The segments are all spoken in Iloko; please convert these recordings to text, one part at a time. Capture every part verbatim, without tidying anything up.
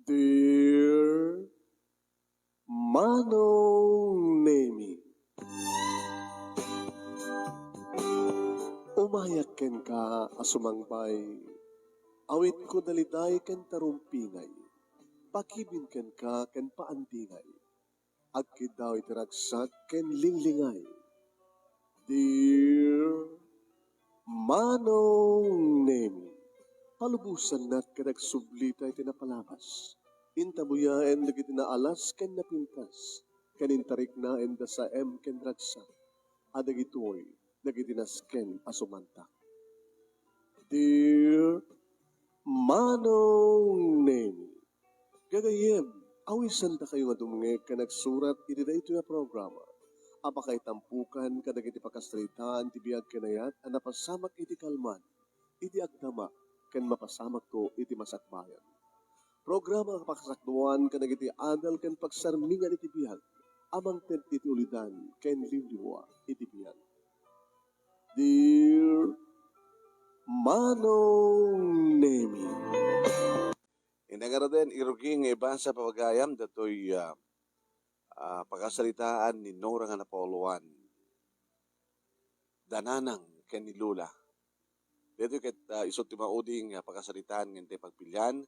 Dear Manong Nemi, umayak kenka a sumangbay, awitko daliday ken tarumpingay, pakibin kenka ken paandingay, agkiddaw iti ragsak ken linglingay. Dear Manong Nemi, palubosannak ket agsublita iti napalabas. Intabuyaen dagiti naalas ken napintas, ken intariknaen da saem ken ragsak, a dagitoy dagiti nasken a sumantak. Dear Manong Nemi, gagayyem, awisandakayo nga dumngeg ken agsurat iti daytoy a programa a pakaitampukan kadagiti pakasaritaan ti biag ken ayat a napasamak iti kalman, iti agdama, ken mapasamakto iti masakbayan. Programa a pakasakduan kadagiti adal ken pagsarmingan iti biag a mangted iti ulidan ken liwliwa iti biag. Dear Manong Nemi. Ina ngaruden, irugi nga ibasa pagayam datoy, ah, ah, pakasaritaan ni Nora nga napauluan. Da Nanang ken ni Lola. Daytoy ket, ah, isu ti maudi nga pakasaritaan nga intay pagpilian,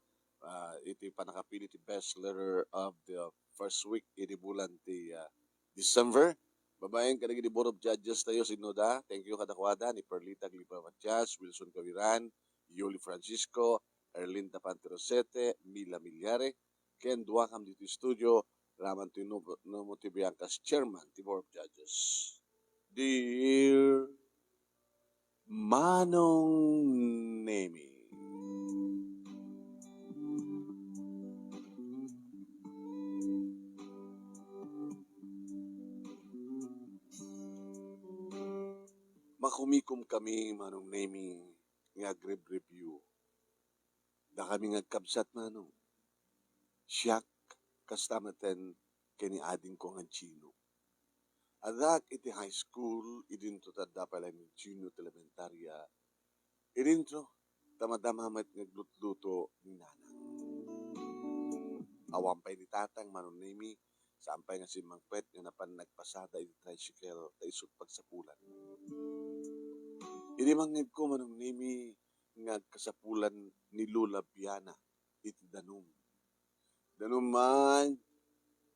ah, iti pannakapili ti best letter of the first week iti bulan ti, ah, December. Babaen kadagiti Board of Judges tayo, sinnoda. Thank you kadakuada ni Perlita Gliba Matias, Wilson Cawiran, Yuli Francisco, Erlin Tapante Rosete, Mila Milyare, ken duakam ditoy studio, raman ti Numo, Numo ti Bianca as chairman ti Board of Judges. Dear Manong Nemi. Makumikom kami, Manong Nemi, nga agrebreview. Dakami nga agkabsat, Manong. Siak, kasta metten ken ni adingko nga Gino. Addaak iti high school, idinto ti adda pay laeng ni Gino ti elementaria. Idinto, ta madama met nga aglutluto ni Nanang. Awan pay ni Tatang, Manong Nemi, saan pay nga simmangpet nga napan nagpasada iti tricycle ta isu ti pagsapulan. Idi mangngegko, Manong Nemi, nga agkasapulan ni Lola Biana iti danum. Danum man,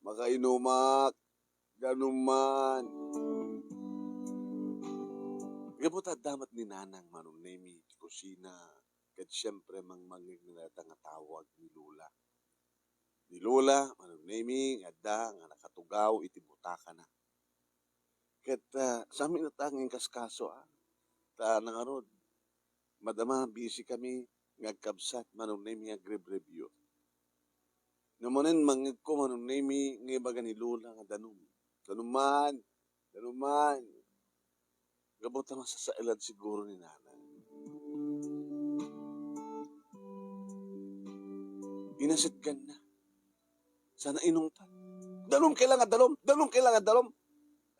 makainumak, danum man. Gapu ta adda met ni Nanang, Manong Nemi, iti kusina, ket siempre mangmangngeg ni dayta nga tawag ni Lola. Ni Lola, Manong Nemi, nga adda nga nakatugaw iti butakana. Ket, ah, saan met latta nga inkaskaso, ah. Ta nangarud, madama, busy kami nga agkabsat, Manong Nemi, nga agrebreview. No manen mangngegko, Manong Nemi, nga ibaga ni Lola nga danum. Danum man, danum man. Gapu ta masasaelan siguro ni Nanang. Inasitganna. Saan a inungtan. Danum kailangan danum. Danum kailangan danum.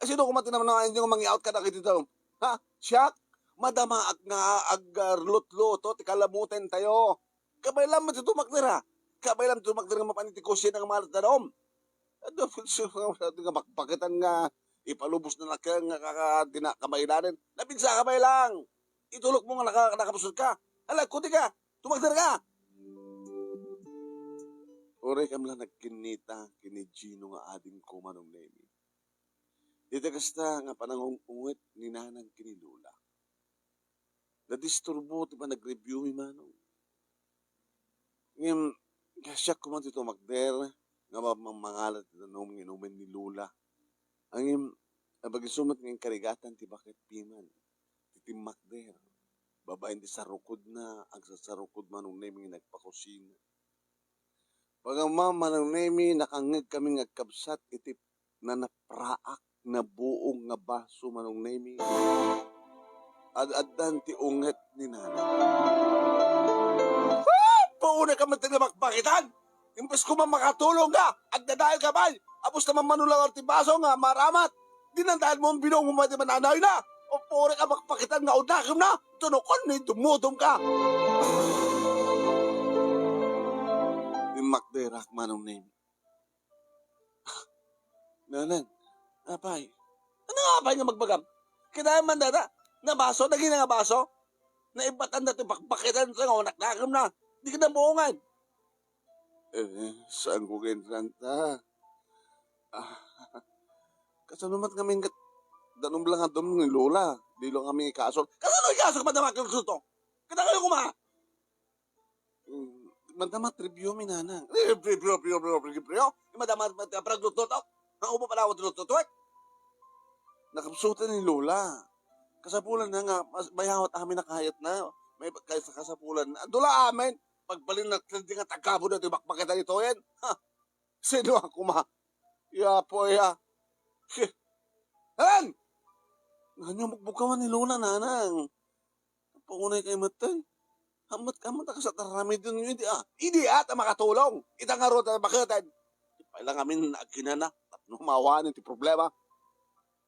Eh, sino koma ti namnamaen nga mangiawat kadagiti danum? Ha? Siak? Madama ag-, nga ag-, ah, lutluto ti kalamoten tayo. Kabaylam ti tumakder, ha? Kabaylam ti tumakder nga mapan iti kusina nga mangan danum. Adu, nga bakbakitan nga ipalubos na laeng nga kaka-, di na kabaylanen. Nabinsa ka bay lang. Itulok mo nga naka-, nakabusor ka. Ala, kuti ka. Tumakder ka. Uray kam la nagkinnita ken ni Gino nga adingko, Manong Nemi. Dita kasta nga panangung-unget ni Nanang ken ni Lola. Nadisturbo ti panagreviewmi, Manong. Ngem, siak koma ti tumakder nga ma-, ma-, mangala ti danum nga inumen ni Lola. Ngem, apag-isu met nga inkarigatan ti baket piman ti timmakder. Babaen ti sarukodna, agsasarukod, Manong Nemi, nga nagpakusina. Pagama, Manong Nemi, nakangngeg kami nga agkabsat iti nanapraak, nabuong nga baso, Manong Nemi. Ad-addan ti unget ni Nanang. Ah! Puunek ka met nga bakbakitan! Imbes koma makatulong ka, agdadael ka pay! Apos ta mammanulaw ti baso nga maramat! Dinandael mo, binuong mo met ti mananayna! O, puunek a bakbakitan nga udakem na! Tunokon ni dumudom ka! Makderak, Manong Nemi. Nanang, apay. Ano nga apay nga magbagam? Kitaem man dayta, nga baso, dagina nga baso. Naibatan da ti bakbakitan sa nga anak na, agam na. Di ka na buongan. Eh, saan ko kayo nagkanta? Ah, kasano mat kami kat-, danum lang adum ni Lola. Di lang kami ikasol. Kasano ikasol, madama, kung gusto? Kita kayo kuma. Mm, madama, trivio mi, nanang. Eh, trivio, trivio, trivio, trivio. Madama, madama, trivio, trivio. Ang ubo pala, trivio, trivio. Nakapsutan ni Lola. Kasapulan na nga, mas, mayawat amin nakayat na. May kas-, kasapulan na. Dula amin. Pagbalin na, hindi nga tagabo na, di bakbakitan ito yan. Ha? Sino ako, ma? Ya po, ya. Shit. Alan! Nanyo, magbukawan ni Lola, nanang. Pangunay kay matay. Hamat ka, hamat ka sa taramid yun, hindi, ah. Hindi, ah, ta makatulong. Ita nga ro, ta bakatan. Di pa lang amin agkinana. Tapno mawanan ti problema.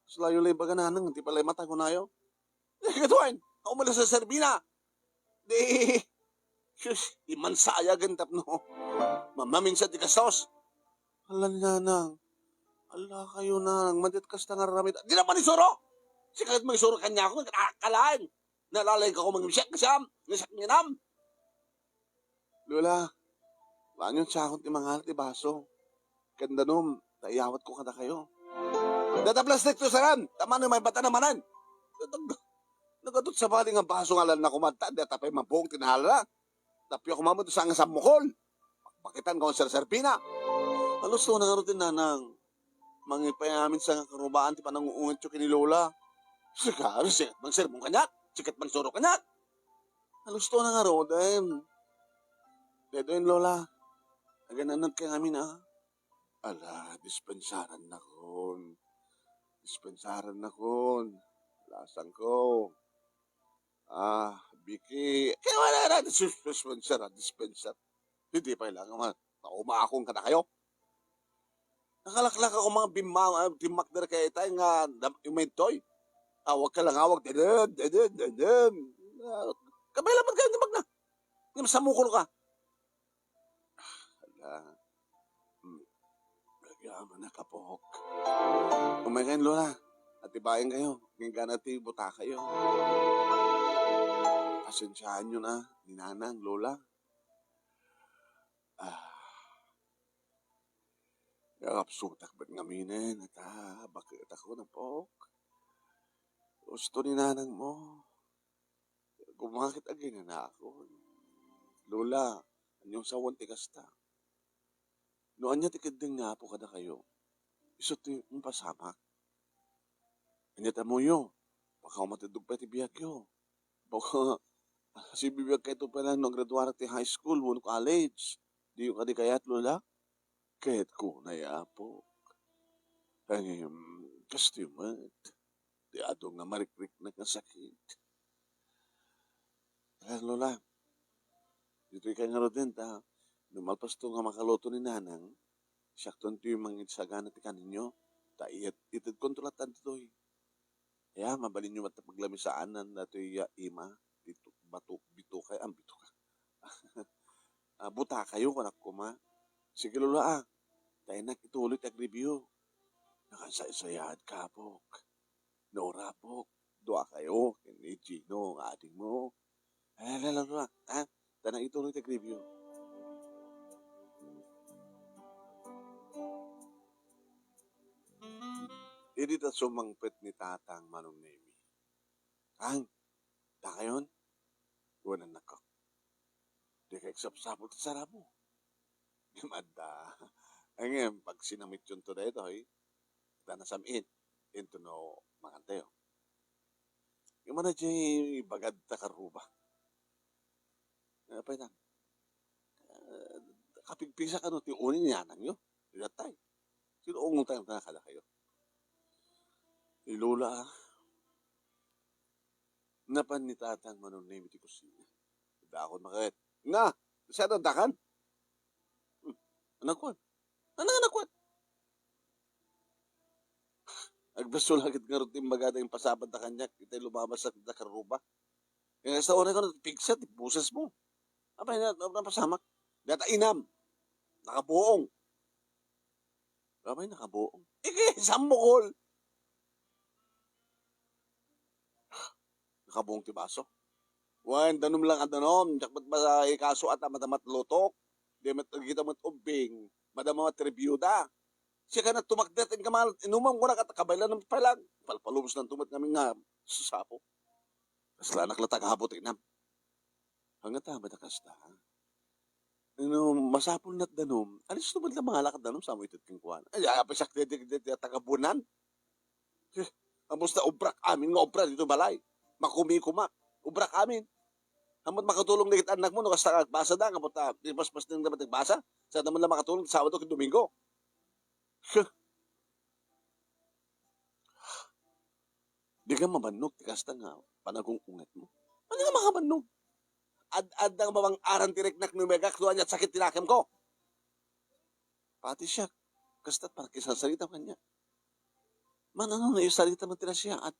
Mas layo lay baga, nanang, di pa lay mata kunayo. Eh, katuan, umalis sa Serbina. Di, sus, di man sayagan tapno. Mamaminsan ti gastos. Ala, nanang. Ala kayo, nanang. Madit kasta nga ramit. Di naman isuro. Sikat maisuro kanya ako, nagkakalaan. Nalalay ka ko mangimsiak, kasam. Nasak minam. Lola, maan yon sakon ti mangalat ti baso. Ken danum, ta iyawat ko kadakayo. Data plastik to saran, ta mano may bata na manen. Nag-, nagadot sa bali nga baso nga alan na kumadta, data pay mabuong tinala. Tapyo kumamat sa nga sammukol. Bakbakitan ko ang serserpina. Alusto na nga rutin, nanang. Mangipay amin sa nga karubaan ti pananguungat yo kini Lola. Sigaro, sikat mang sermon kaniak, sikat mang suro kaniak. Alusto na nga ruden. Daytoyen, Lola. Agananat kay amin, ah. Ala, dispensaran nakon. Dispensaran nakon. Lasang ko. Ah, Biki. Kaya wala na, dis-, dispensar, ah, dispensar. Hindi pa kailangan man. Naumaakong ka na kayo. Nakalaklak ako mga bimma-, ah, bimakder kay itay nga dam-, yung may toy. Awag ka lang, awag. Deden, deden, deden. Ah, kabay lang man kayo, di magna. Yung samukol ka. Ala. Hmm. Nagyaman na, kapok. Umay kayo, Lola. Atibayan kayo. Ganggana ti buta kayo. Pasensyaan nyo na ni Nanang, Lola. Ah. Nakapsutak ba't ngaminen? Ata, bakit ako, napok? Gusto ni Nanang mo. Kumakit aginanakon. Lola, aniong sawen ti kasta? No ania ti keddeng nga apo kadakayo, isu ti mapasamak. Ania ti ammoyo? Baka umatidog pay ti biagyo. Baka sibibiag kayto pay lang no agraduarak ti high school wenno college. Diyo kadi kayat, Lola? Kayatko na, Apo. Ngem, kastoy met. Ti adu nga marikriknak nga sakit. Ayan, Lola. Ditoy kay ngaruden ta, no malpasto nga makaluto ni Nanang, siakton ti mangidsagana ti kaninyo, ta iyat-, itedkon to latta ditoy. Ya, mabalinyo met ta paglamisaan datoy ya ima, dito, bato, bituka, am, bituka. Ah, butakayo, kunak koma. Sige, Lola, ah. Ta innak ituloy ti agribyo. Nakasaysayad ka, Apok. Nora, Apok. Dua kayo, ken ni Gino, nga adingmo. Ay, ala, ala, ala, ha? Ta nagituloy ti agribyo. Idi ta sumangpet ni Tatang Manong Nemi. Tang, dakayon? Kunan nako. Di ka eksapsapul ti sarabo. Ngem adda. Ngem, pag sinamit yun to daytoy, ta nasamit, into no mangantayo. Yung mana jay bagad ta karuba. Apay na. Ah, kapigpisa kano ti uni ni nanang yo? Datay. Sino ungon tayo na kada kayo? Ni Lola, ah. Napan ni Tatang Manong Nemi ti kusina. Dakon maket. Na, siya dakan. Hmm. Anak ko. Ano nga nakuan? Agbaso langit nga rutin magada yung pasabad na kanyak, itay lumabas sa da karuba. Yung sa oras ko, pigsa, ti boses mo. Apa yun, napasamak. Data inam. Nakabuong. Apay nakabuong? Ike, sambukol. Nakabuong ti baso. Wen, danum lang a danum. Diak met ba ikaso a ta madama ti lutok. Di met, kita met ubbing. Madama met ti rebyuda. Siak nga tumakder, inka man, inumam ko na kat-, kabaylan ng palag. Palpalubos ng tumat ngamin nga susapo. Kasla anak la tagabot, inam. Hangata met a kasta, ha? No masapul na danum, alis to met la mangalak danum, samo ited kenkuana. Ay, apay siak di, di, di, di, tagabunan. Eh, amos na obrak amin nga obra dito balay. Makumikumak. Obrak amin. Amo't makatulong dagiti annakmo no kasta nga agbasa da, nga amo't, ah, di paspas din dapat nagbasa. Sa naman lang makatulong Sabado ken Domingo. Huh. Di ka mabannog ti kasta nga panagung-ungetmo. Ano nga makabannog? Ad-adda nga mabang-aran ti riknak no megak, no ania't sakit ti nakemko. Pati siak, kasta't para kisarsarita kaniak. Man, ano, naisarita met ti nasiaat.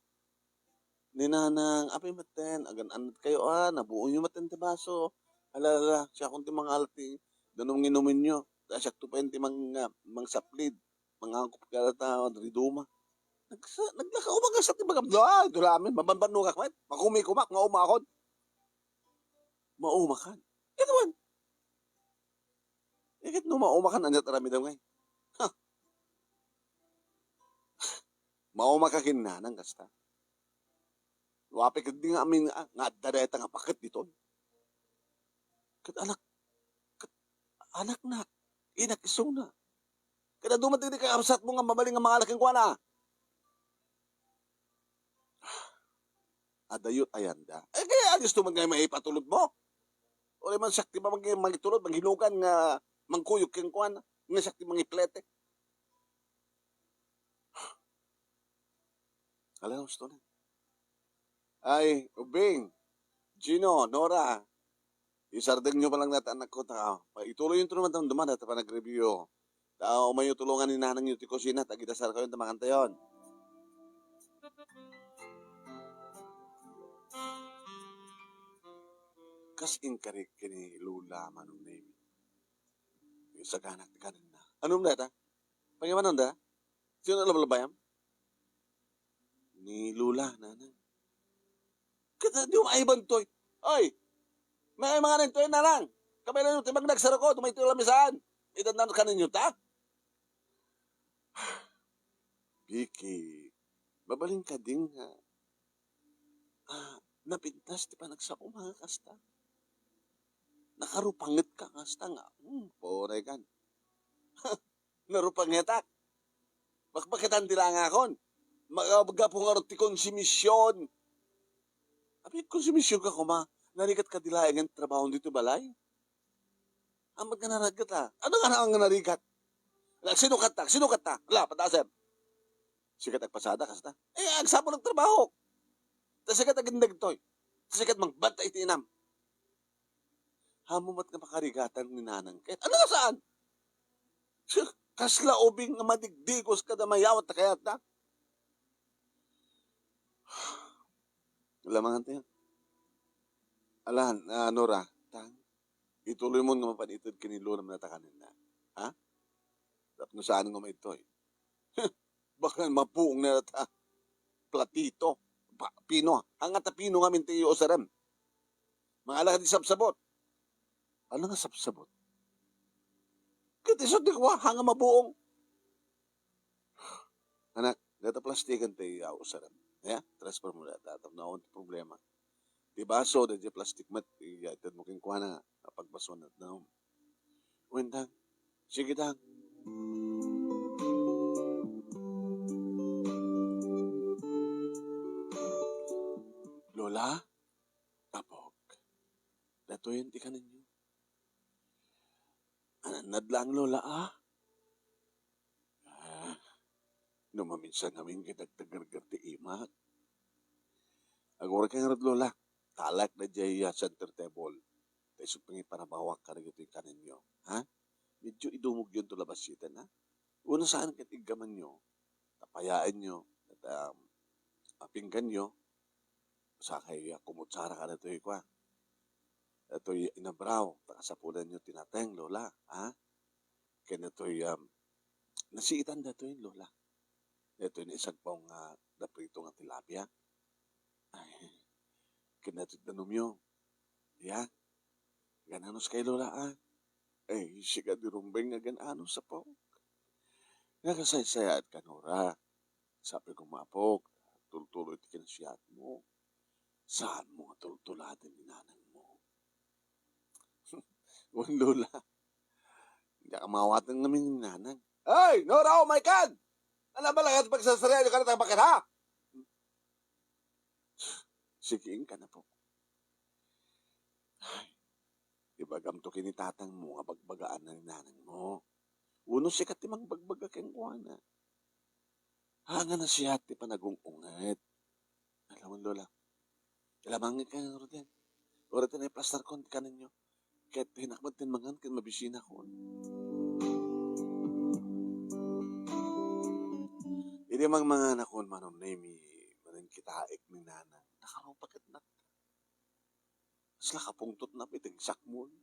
Ni Nanang, apay metten, agan-anat kayo, ah, nabuongyo metten ti baso. Ala, ala, siakon ti mangalak ti danum nga inumenyo. Ta siak to payen ti mang-, ah, mangsaplid. Mangangkop ka ta, riduma. Nagsa-, naglakaw ba nga sa ti magam-, ah, dulamin, mabanbannogak met. Makumikumak, maumakon. Maumakan. Ito man. Iket no maumakan, anya ti aramidem ngay? Ha? Maumaka ken Nanang kasta. Wapi ket di nga amin, ah, nga adda dayta nga paket ditoy. Ket anak, ket anakna, inak isuna. Ket adu met dagiti kakabsatmo nga mabalin nga mangalak kenkuana. Adayot ayanda. Eh, kaya alis to man ngay maipatulod mo? Uray man siak ti mamag-, mangitulod, manghinugan nga mangkuyog kenkuana, nga siak ti mangiplete. Ala, gusto na. Ay, Ubing, Gino, Nora, isardengyo pa lang dayta anakko, ta, ituloyyo to naman damdama dayta panag-review. Ta, umayyo tulongan ni nanangyo ti kusina, ta agidasar kayo, ta makantayon. Kas inkarik ken ni Lola Manong Nemi. Isaganak ti kanenna. Anum dayta? Pangimananda? Sino lablabayam? Ni Lola, Nanang. Ket di mo aiban toy. Oy! May mga nagtoy, Nanang. Kabaylan ti bang nagsarako, tumay toy lamisaan. Idan na kaninyo ta? Vicky, mabalin ka din nga, ah, napintas ti panagsao nga kasta. Nakarupanget ka kasta nga, hmm, poregan. Narupangetak. Bakbaketan ti langakon. Makagapu ngarud ti konsumisyon. Apay konsumisyon ka koma, narigat ka di laeng nga trabaho dito balay? Amat nga narigat, ah. Ano nga nga narigat? Nagsinukat ta, sinukat ta. Ala, pataasem. Sikat agpasada, kasta. Eh, agsapul ang trabaho. Ta sikat agindagtoy. Ta sikat mangbanta iti inam. Hamu met nga makarigatan ni nanang ket. Ano nga saan? Siya, kasla ubing nga madigdigos kada mayawat ta kayat na. Lamangan tayo. Alan, ah, Nora, tang, ituloy mo nga mapanited kini Lola manatakanin na. Ha? Tapno saan nga maitoy? Baka mabuong na ta. Platito. Pa, pino. Hanga ta pino nga minti usarem. Mga anak di sabsabot. Ano nga sabsabot? Ket isu ti kua, hanga mabuong. Anak, data plastikan ti usarem. Ya, transfer mo data. Tapno awan ti problema. Ti baso, daydiay plastik met, ited mo kenkuana, pagbasuan na. Wen, dang. Sige, dang. Lola, Apok, datoyen ti kanenyo. Anannad laeng, Lola, a? Ah, no maminsan ngamin ket agtagerger ti imak. Agurek ngarud, Lola. Talak daydiay, ah, center table. Ta isu pangipanabawak kadagitoy kanenyo, ha? Medyo idumogyon to labasiten, ha? Una saan ket iggamanyo, tapayaenyo, ket, um, apingganyo, sakay, ah, kumutsara kadatoy kua. Datoy inabraw, ta kasapulanyo ti nateng, Lola, ha? Ken datoy, um, nasiitan datoy, Lola. Datoy naisagbaw nga naprito nga tilapia. Ay, ken datoy danumyo. Ya, gan-anos kay, Lola, a? Ay, sika di rumbeng nga gan-anos, apo. Nakasaysayaat ka, Nora. Sabi ko, mapok, tultuloy ti kinasiat mo. Saan mo nga tultuladen ni nanang mo? Wen, Lola. Diak mawateng ngamin ni nanang. Ay, Nora, umay kan! Ano ba lang ang pagsasarian niyo kanatang baket, ha? Sige, inka na po. Ay, ibagam to kini tatang mo nga bagbagaan na ni nanang mo. Uno sika ti mangbagbaga kenkuana. Haan nga nasiat ti panagung-unget. Alamon, Lola. Ilamangin ka nga, Roden. Ora ti naiplastar kon ti kaninyo. Ket hinak met ti mangan ket mabisinakon. Idi mangmanganakon, Manong Nemi, manen kitaek ni Nanang. Nakarupak ket nat-, Kasla kapungtot na iti sakmon.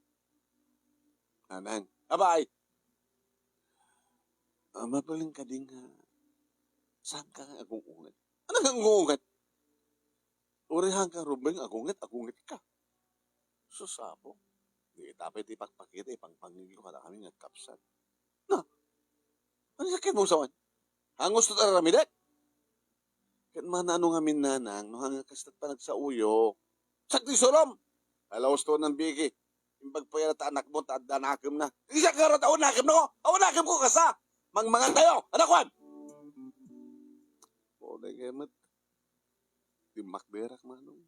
Nanang, abay! Ah, mabalin kadi nga saan ka nga agung-unget? Ano nga agung-unget? Uri haan ka rumbeng agunget, agunget ka. Sus, apo. Di tapay ti pakpakita, ipangpangil ko kada kami nga kapsat. Na, ano sa kimo sawan? Hangus to aramidek? Ket manano ngamin, Nanang, no hanga kasta panagsaoyo. Sakti surom! Alaos to nang bigi. Imbag pa yan ta anak mo, ta adda nakem na. Isa ka rata, awan nakem no? Awan nakem ko kasa! Mangmangan tayo! Anak ko! Pone kayo met. Di makberak, Manong.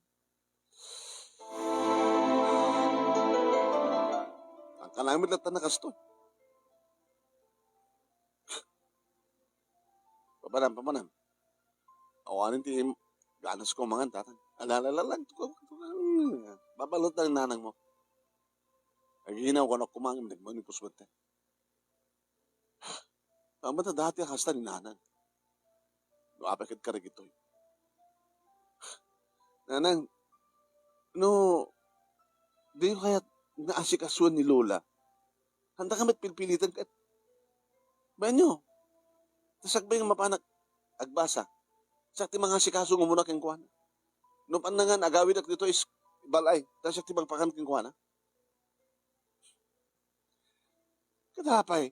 Ang kanamit lang tanang kastoy. Papanam, papanam. Awanin ti im-, ganas ko mangan, tatang. Alalalang, babalot lang nanang mo. Aginaw ko na kumangin, nagmanipos mo te. Tama ta dati a kasta ni Nanang. No, apay ket karigitoy. Nanang, no, diyo kayat nga asikasuan ni Lola? Handa ka met pilpiliten ket. Bayan nyo, ta sakbay nga mapanak agbasa. Siak ti mangasikaso nga umuna kenkuana. No pannangan, agawidak dito is balay. Ta siak ti magpakan kenkuana. Kadapay,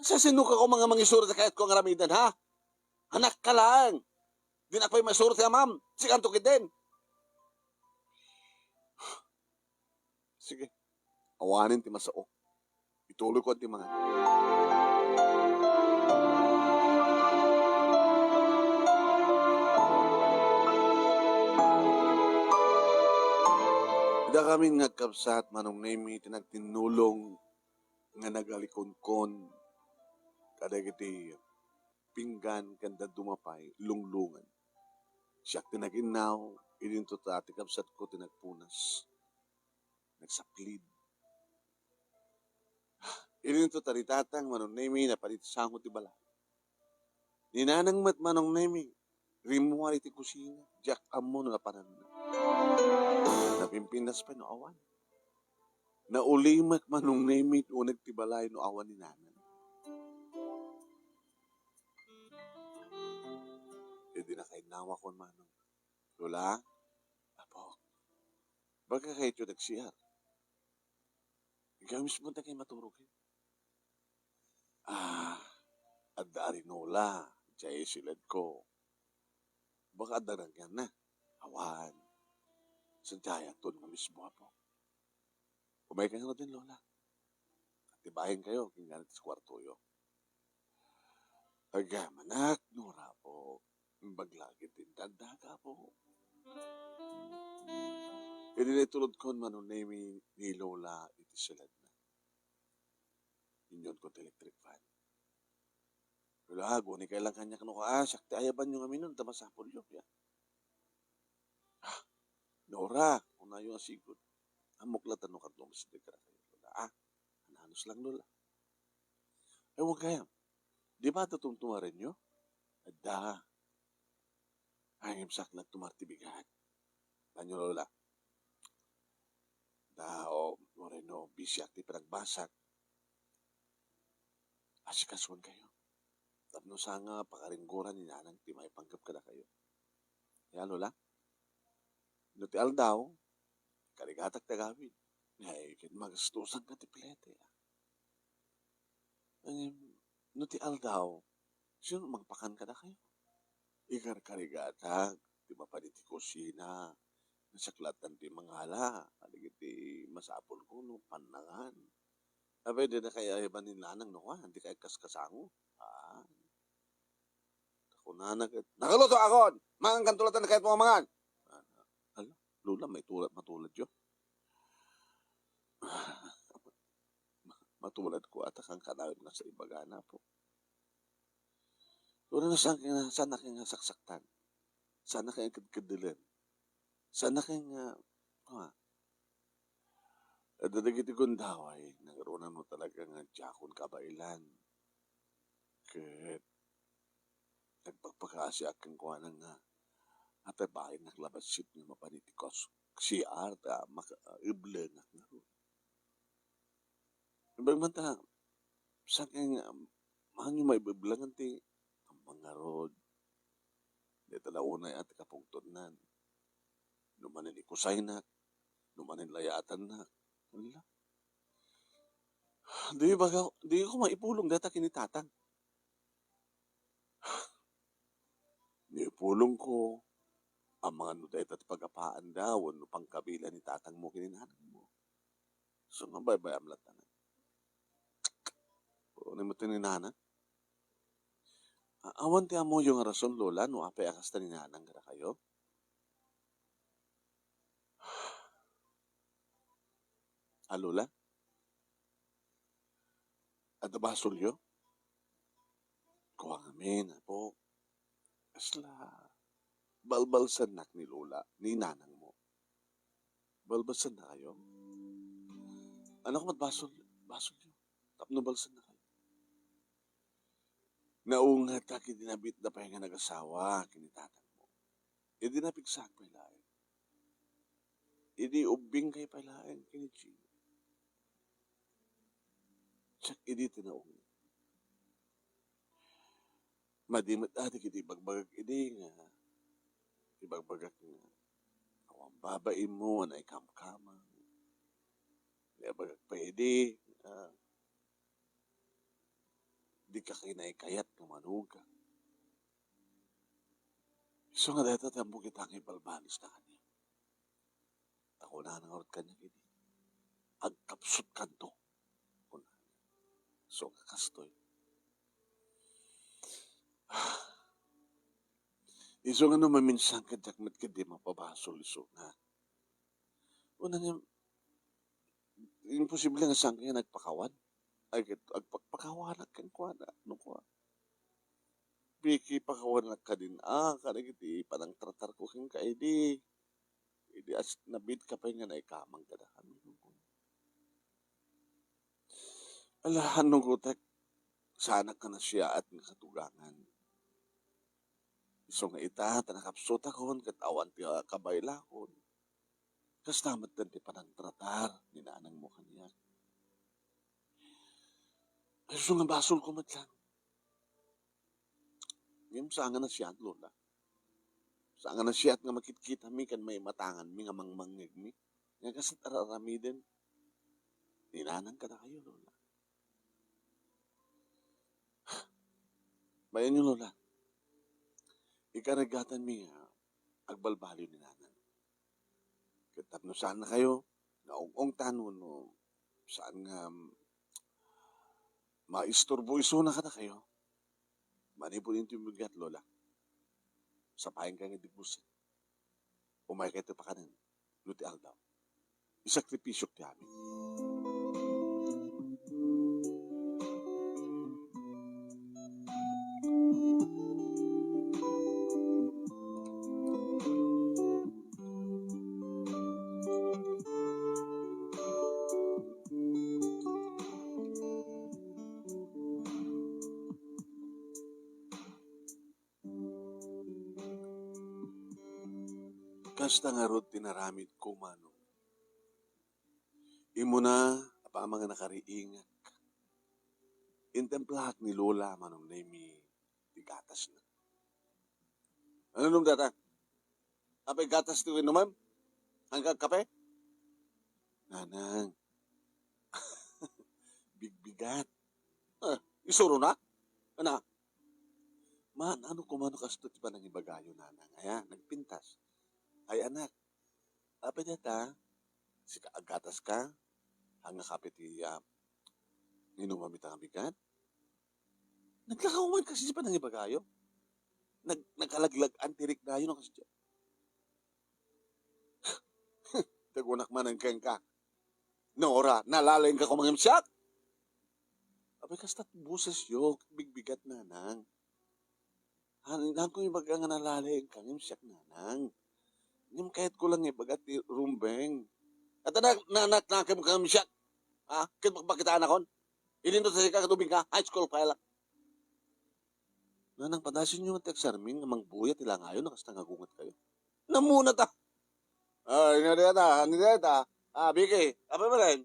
sasino ka ko mga mangisuro ti kayat ko nga aramiden, ha? Anak ka lang. Di na pay maisuro ti amam. Sikanto kiden. Sige. Awanen ti masao. Ituloy ko ti mangan. Dakamin nga agkabsat, Manong Nemi, ti nagtinnulong nga nagalikonkon kadagiti pinggan ken dadduma pay lunglungan. Siak ti nag-innaw, idinto ta ti kabsatko ti nagpunas. Nagsaplid. Idinto ta ni tatang, Manong Nemi, napan iti sango ti balay. Ni nanang met, Manong Nemi, rimmuar iti kusina, diak ammo no napananna. Napimpintas pay no awan. Naulimek, Manong Nemi, uneg ti balay no awan ni nanang. Idi nakainnawakon, Manong. Lola, Apo, baga kayto nagsiar. Ikaw mismo ta kay maturog, eh. Ah, adda arinola, jay siled ko. Baka adda ragyan na. Awan. Sadiay aton nga mismo, Apo. Umay kayo din, Lola. Atibayan kayo, kinganit sa kwarto yo. Agamanak, Nora, Apo. Imbag lagi din dandaga, Apo. Idi naitulod kon Manong Nemi ni Lola iti siledna. Inyon ko ti electric fan. Lola, aguni kay lang kaniak no kaa, siak ti ayaban yo ngamin, ta masapul yo, ya. Ah, Nora, kunayo nga sigud. Ammok la ta no kano masideg ka kayo, Lola. Ah, ananos lang, Lola. Ay, huwag kayam. Di ba ito tumtumaren nyo? Adda. Ay, ngem siak nagtumar ti bigat. Tanyo, Lola. Da, o, Moreno, bisiak ti panagbasak. Sikasuankayo. Tapno saan nga pakaringgoran ni Nanang ti maipanggep kadakayo. Ya, Lola? No ti aldaw, karigatak ti agawid. Ay, ket magastusanka ti plete, a. Ngem, no ti aldaw, sino mangpakan kadakayo? Ikarkarigatak ti mapan iti kusina. Nasaklatan ti mangala, kadagiti masapulko no pannangan. Apay, dina kay ayban ni Nanang no kua, dika agkaskasango. Ah. Kunana ket, "Nakaluto akon! Mangankanto latta no kayatmo a mangan!" Ala, Lola, maitulad, matuladyo. Matuladko ata kan kanayon nga sa ibagana, Apo. Kunana, saan nga, saan nga saksaktan? Saan nga kedkedilen? Saan nga, ah, Adda dagiti gundaway, nangruna no talaga nga diakon kabaelan. Ket nagpakpakaasiak kenkuana nga atabaennak la bassit nga mapan iti kos-, C R ta maka-, eblennak ngarud. Imbag man ta, saking, um, maanyo maibeblengan ti ammang ngarud. Dayta la unay a ti kapungtotnan. No manen ikusaynak, no manen layatannak. Ala. Di baga, di ko maipulong dayta ken ni tatang. Ni ipulongko, amangan no dayta ti pagapaanda wenno pangkabila ni tatangmo ken ni nanangmo. So, nga baybayam latta. Puro ni mo tininana. A-, awan ti ammoyo nga rason, Lola, no apay a kasta ni Nanang kadakayo? A, Lola? Adda basolyo? Kua ngamin, Apo. Kasla balbalsennak ni Lola, ni Nanangmo. Balbalsennakayo? Anak, met basol, basolyo. Tapno balsennakayo. Naungetak idi nabiitda pay nga nagasawa ken ni tatangmo. Idi napigsaak pay laeng. Idi ubbingkayo pay laeng ken ni Gino. Siak idi ti naunget. Madi met a dagiti ibagbagak idi nga, ibagbagak nga, awan babainmo a naikamkamang. Ibagbagak pay idi, ah, dika kinaykayat nga manuga. Isu nga dayta ti ammok ita nga ibalbalis ta kaniak. Ta kunana ngarud kaniak idi, "Agkapsutkanto," kunana. Isu nga kastoy. Isu nga no maminsan kadiak met ket di mapabasol isu nga. Kunana, imposible nga saan nga nagpakawan. Ay, ket agpakpakawanak kenkuana, no kua. Pikipakawanak kadin a, kadagiti panangtratarko kenka idi. Idi as-, nabiitka pay nga naikamang kadakami. Ala, no gutek, saanak nga nasiaat nga katugangan. Isu nga ita, ta nakapsutakon, ket awan ti, ah, kabaylakon. Kasta met ti panangtratar ni nanangmo kaniak. Isu nga basolko met lang. Ngem saan nga nasiat, Lola. Saan nga nasiat nga makitkitami ken maimatanganmi nga mangmangngegmi. Nga kas-, ar-aramiden ni nanang kadakayo, Lola. Bayanyo, Lola. Ikarigatanmi nga agbalbaliw ni nanang. Ket tapno saannakayo nga ung-ungtan wenno saan nga maisturbo isuna kadakayo, manipud intoy bigat, Lola, sapayenkayo nga idibusen. Umaykayo ti pakanen no ti aldaw. Isakripisyok ti amin. Kasta ngarud ti naramidko, Manong. Immuna, apaman nga nakariingak. Intemplaak ni Lola Manong Nemi ti gatasna. Ano nung data? Apay gatas ti inuman? Hanggang kape? Nanang, bigbigat. Ah, isuronak? Ana, man, ano kumano kasto ti panangibagayo, nanang? Aya, nagpintas. Ay, anak, apay data? Sika, agatas ka? Hanga kape ti, ah, inumam ita nga bigat? Naglakaw man kasi ti panangibagayo. Nag-, nagkalaglag-an ti riknayo no kasi. Tagunak man ang kenka. Nora, nalalaing ka kumangimsiak? Apay, kasta boses yo, bigbigat, nanang. Han, han ko ibaga nga nalalaing kangimsiak, nanang. Ngem kayat ko lang ibaga ti rumbeng. At anak, na, anak, nakangimsiak. Ha? Ket magpakitaan akon. Ilinto sa sika, katubing ka, high school pa lang. Nanang, padasin yo man ti agsarmin nga mangbuya ti langayo, nakasta nga gunget kayo. Namuna ta. Ah, ina deta, ina deta. Ah, Vicky, apa ba rin?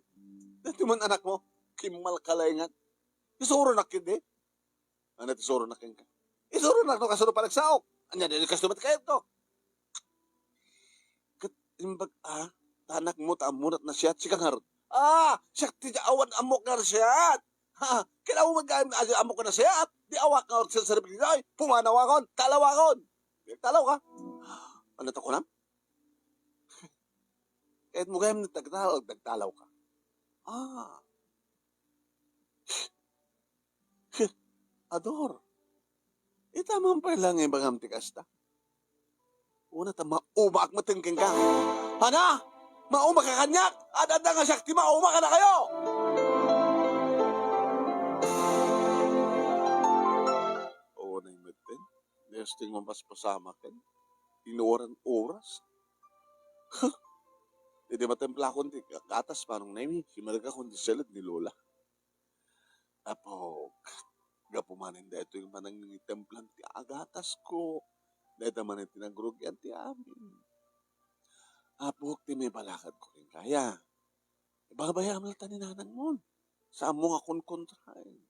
Dito man anak mo, kimal kalaingan. Isuro na kidi. Ano ti suro na kenka? Isuro na no kasuro panagsaok. Anya, di kasto met kayat to. Ket imbag, ah, tanak mo, ta ammo nat nasiat, sika ngarud. Ah, siak ti awan ammok nga nasiat. Ha, kailangan mo gayam, ah, ammok nga nasiat. Di awak nga urut sa sarili, ay, pumanawakon, talawakon. Talaw ka? Ano to kunam? Kahit mo gayam nagtagtalaw, nagtalaw ka. Ah. Ador, ita man pay lang ibagam ti kasta. Una ta maumaak met kenka. Hana? Mauma ka kaniak? Adda nga siak ti mauma kadakayo. Unay metten, nesting mapaspasamaken. Inuwaran oras. Idi matemplakon ti gatas, Manong Nemi, simarigakon ti seled ni Lola. Apok, gapu manen daytoy nga panangitemplan ti agatasko, dayta manen ti nagrugian ti amin. Apok, ti maibalakadko kenka, aya, ibabayam latta ni nanangmon. Saanmo nga konkontraen.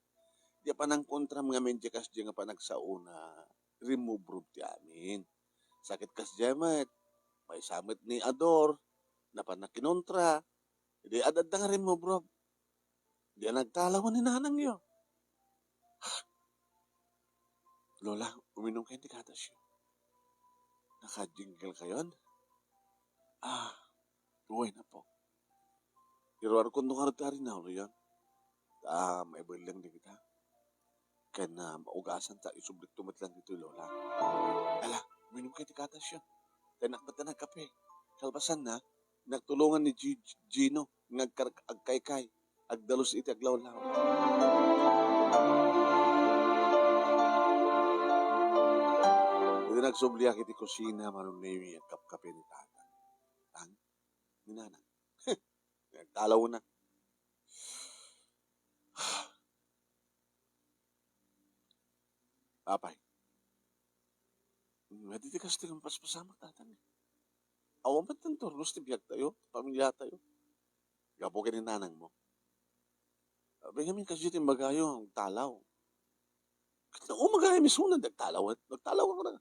Diay panangkontram ngamin diay kasdiay nga panagsaona, rimmubrub ti amin. Sakit kasdiay met, maysa met ni Ador, napan nakinontra, idi ad-adda nga rimmubrub. Di a nagtalaw ni nanangyo. Lola, uminom kayo ti gatasyo. Nakajingkel kayon? Ah, uway na po. Iruarkon no ngarud ti arinaw, Lola. Ta maibelleng dagita. Ken, ah, maugasan ta isublikto met lang ditoy, Lola. Ala, uminom kayo ti gatasyo. Tanak met ta nagkape. Kalpasanna, nagtulongan ni Gi-, Gino nga agkar-, agkaykay, agdalus iti aglawlaw. Idi nagsubliak iti kusina, Manong Nemi, agkapkape ni Tatang. Tang, ni Nanang. Nagtalawna. Apay. Hmm, adi ti kastoy nga mapaspasamak, Tatang, eh. Awan met ti turnos ti biagtayo, ti pamiliatayo. Gapu ken ni nanangmo. Apay ngamin, kasdiay ti imbagayo, agtalaw. Ket no, umagayam isuna, agtalaw, agtalaw ako na.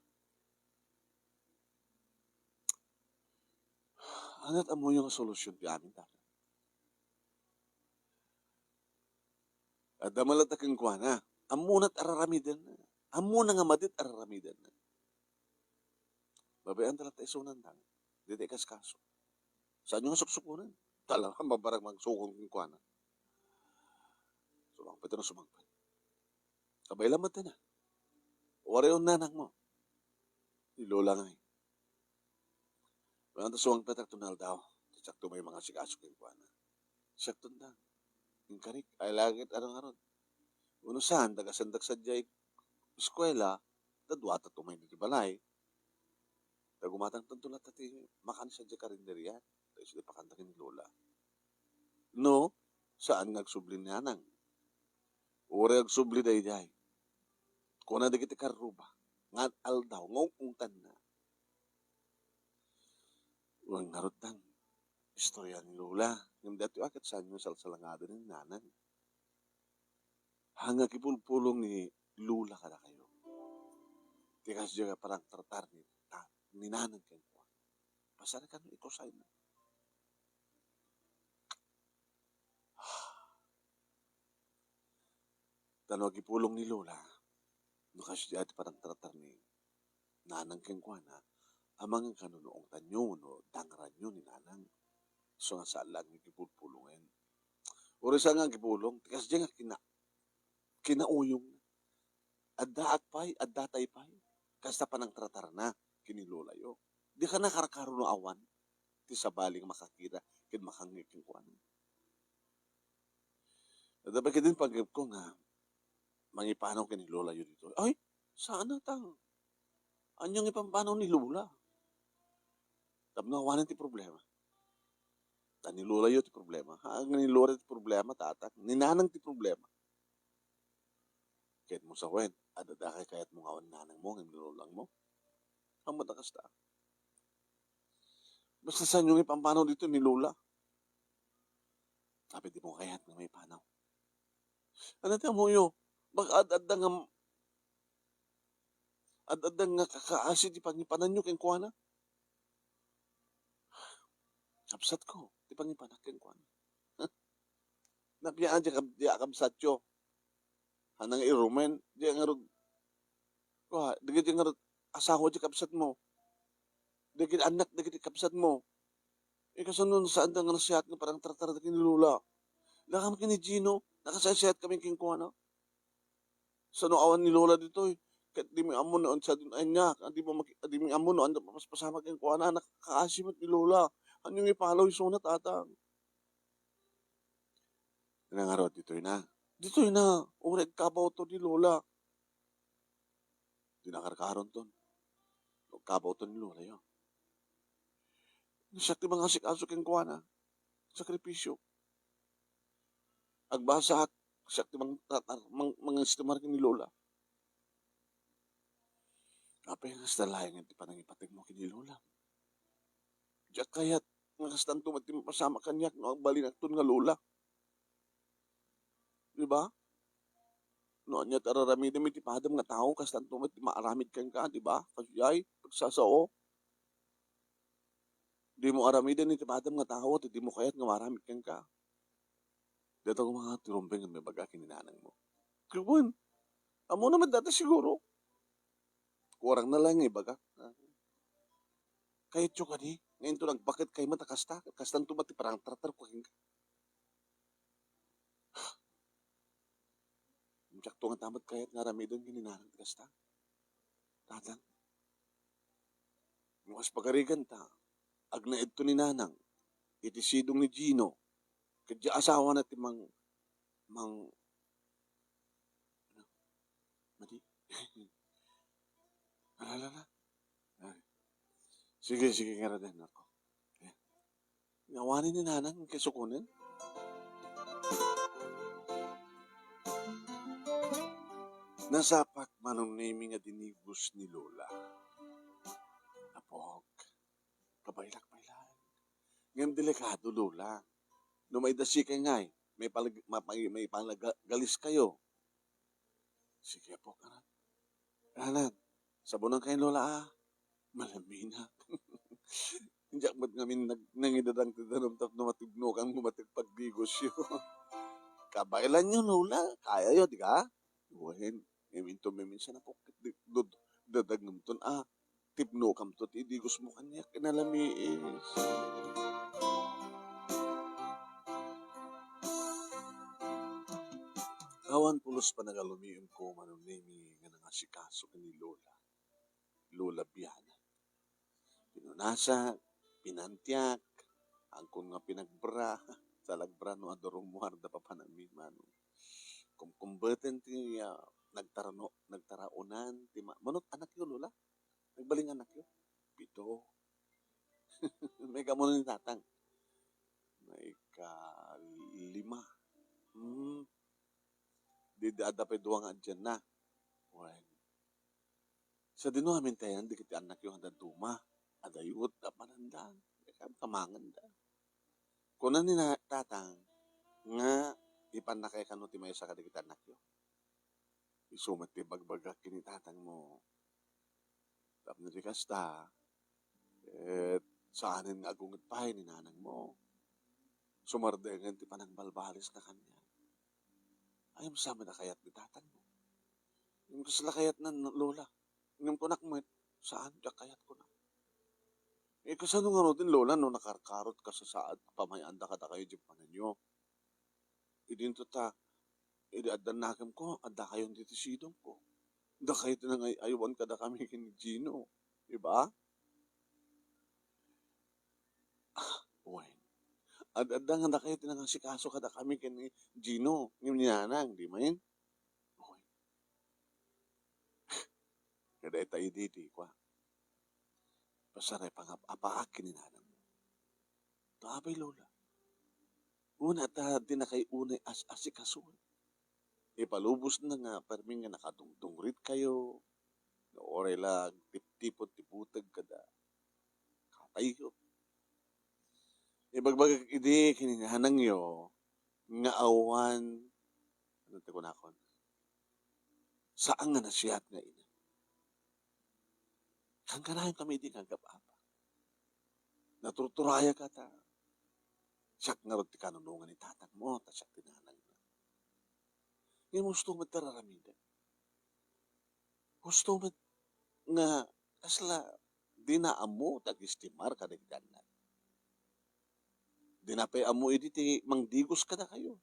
Ania't ammoyo nga solusyon ti amin, Tatang? Adda man latta kenkuana. Ammona't araramidenna. Ammona nga madi't araramidenna. Babaen ta latta isunan, Tang. Dita ikaskaso. Saanyo nga suksukonen? Talaga, mabarag magsukon kenkuana. Sumangpet no sumangpet. Kabay laeng met na. Waray on nanangmo. Ni Lola ngay. Wen, ta sumangpetak ton aldaw, ta siakto may mangasikaso kenkuana. Siakto, Tang. Inkarik, ay langit, ano ngarud. Uno saan, dagasendak sadiay eskuela, ta duatato may ditoy balay. Ta gumatangtanto latta ti makan sadiay karinderia, ta isu ti pakanta ken ni Lola. No, saan nga agsubli ni Nanang. Uray agsubli daydiay. Kuna dagiti karruba, nga aldaw, nga ung-ungtanna. Wen ngarud, Tang, istorya ni Lola, ngem daytoy a ket saanyo salsalangaden ni Nanang. Ang agipulpulong ni Lola kadakayo, ti kasdiay nga panangtratar ni ta-, ni Nanang kenkuana. Pasar kano ikusayna. Ta no agipulong ni Lola, no kasdiay ti panangtratar ni Nanang kenkuana, amangan kano no ungtanyo wenno dangranyo ni Nanang. So nga saan laeng nga agipulpulongen. Uray saan nga agipulong, ti kasdiay nga kina-, kinauyongna. Addaak pay, addatay pay. Kasta panangtratarna ken ni Lolayo. Dika nakarkaro no awan ti sabali nga makakita ken makangngeg kenkuana. Adda pay ketdin panggepko nga mangipanaw ken ni Lolayo ditoy. Ay, saan a ta. Ania nga ipampanaw ni Lola? Tapno awanen ti problema. Ta ni Lolayo ti problema. Ha, ni Lola ti problema, tatang. Ni Nanang ti problema. Ket mo sawen, adda dakay kayatmo nga awan nanangmo ngem ni lolangmo? Ammom a kasta. Basta saanyo nga ipampanaw ditoy ni Lola. Tapno dimo kayat nga maipanaw. Ania ti ammoyo? Baka ad-adda nga, ad-adda nga kakaasi ti pangipananyo kenkuana. Kabsatko ti pangipanak kenkuana. Napia a di kab-, di a kabsatyo. Hanang irumen, di ngarud, kua, dagiti ngarud asawa ti kabsatmo. Dagiti annak dagiti kabsatmo. Ikaw, saan no saanda nga nasiat nga panangtratar ken ni Lola? Lakam ken ni Gino, nakasaysayatkami kenkuana. Saan no awan ni Lola ditoy, ket dimi ammo no sadun ania, dimo maki-, dimi ammo no ania papaspasamak kenkuana, nakakaasi met ni Lola. Ania nga ipalaw isuna, tatang? Nangarud ditoy na. Ditoy na, uray agkabawto ni Lola. Di nakarkaronton. Agkabawto ni Lolayo. Siak ti mangasikaso kenkuana. Sakripisio. Agbasaak, siak ti mang-, tatar-, mang-, mangistimar ken ni Lola. Apay nga kasta laengen ti panangipategmo ken ni Lola? Diak kayat nga kastanto met ti mapasamak kaniak no agbalinakton nga Lola. Di ba? No ania ti ar-aramidem iti padem nga tao, kastanto met ti maaramid kenka, di ba? Kasdiay, pagsasao. Dimo aramiden iti padem nga tao, ti dimo kayat nga maaramid kenka. Dayta koma nga ti rumbeng nga ibaga ken ni nanangmo. Wen, ammona met dayta siguro. Kuarangna laeng nga ibaga. Kayatyo kadi nga inton agbaket kaymo ta kasta, kastanto met ti panangtratarko kenka. Diakto ngata met kayat nga aramiden ken ni nanang ti kasta. Tatang, no kas pagarigan ta, agnaedto ni nanang iti sidong ni Gino, ket diay asawana ti mang-, mang-, ano? Madi? Ala, ala, ala. Ay. Sige, sige, ngarud, anakko. Eh, awanen ni nanang kay sukonen? Nasapak, Manong Nemi, nga dinigos ni Lola. Apok, kabaylak pay laeng. Ngem delikado, Lola. No maidasikayo ngay, maipalag-, ma-, mai-, maipalagaliskayo. Sige, apok, anan. Anan, sabonan kayo, Lola, ah. Malaminak. Diak met ngamin nag-, nangidadang ti danum tapno matibnokan nga mateg pagdigosyo. Kabaelanyo, Lola. Kayayo, di ka? Wen, ngamin to, maminsan, apok, di-, dud-, dadagngem ton, ah. Tipnokamto ti idigosmo kaniak, inalamiis. Awan pulos panagalumiemko, Manong Nemi, nga nangasikaso ken ni Lola, Lola Biana. Pinunasak, pinantiak, agkon nga pinagbra, talagbra no adu rummuar da papanami, Manong. Kumkumbeten ti, ah, nagtarano-, nagtaraonan ti ma-, manut anakyo, Lola? Nagbalin nga anakyo? Pito. May kaammo ni Tatang? May kalima. Hmm. Di, di adda pay dua nga adianna. Wen. Sadino amin tayan dagiti annakyo nga dadduma? Adayot, apananda. Kam-, kamanganda. Kuna ni na-, Tatang nga ipannakay kano ti maysa kadagiti annakyo. Isu met ti ibagbagak ken ni tatangmo. Tapno di kasta, ket saanen nga agunget pay ni nanangmo. Sumardengen ti panangbalbalisna kaniak. Ay, sa met a kayat ni tatangmo. Ngem kasla kayatna, Lola. Ngem kunak met, saan, diak kayat kunak. Eh, kasano ngaruden, Lola, no nakarkarot ka sa saad, pamay-anda kadakayo diay pananyo? Idinto ta, idi adda nakemko, addakayon ditoy sidongko. Dakayo ti nangay-aywan kadakami ken ni Gino. Di ba? Ah, wen. Ad-adda nga dakayo ti nangasikaso kadakami ken ni Gino, ngem ni Nanang, di manen? Wen. Kada ita idi ti kua. Pasaray pangap-apaak ken ni Nanang. Ta apay, Lola. Una ta dinakay unay as-asikasoen. Ipalubosna nga permi nga nakadungdungritkayo, nga uray la agtiptipon ti buteg kada katayyo. Ibagbagak idi ken ni nanangyo nga awan, ano ti kunakon? Saan nga nasayaat nga ina. Kankanayon kami idi nga agap-apa. Naturturayak ta siak ngarud ti kanunongan ni tatangmo, ta siak ti nanangna. Ngem husto met ti aramidek. Husto met nga kasla dina ammo ti agistimar kadagiti annak. Dina pay ammo idi ti mangdigos kadakayo.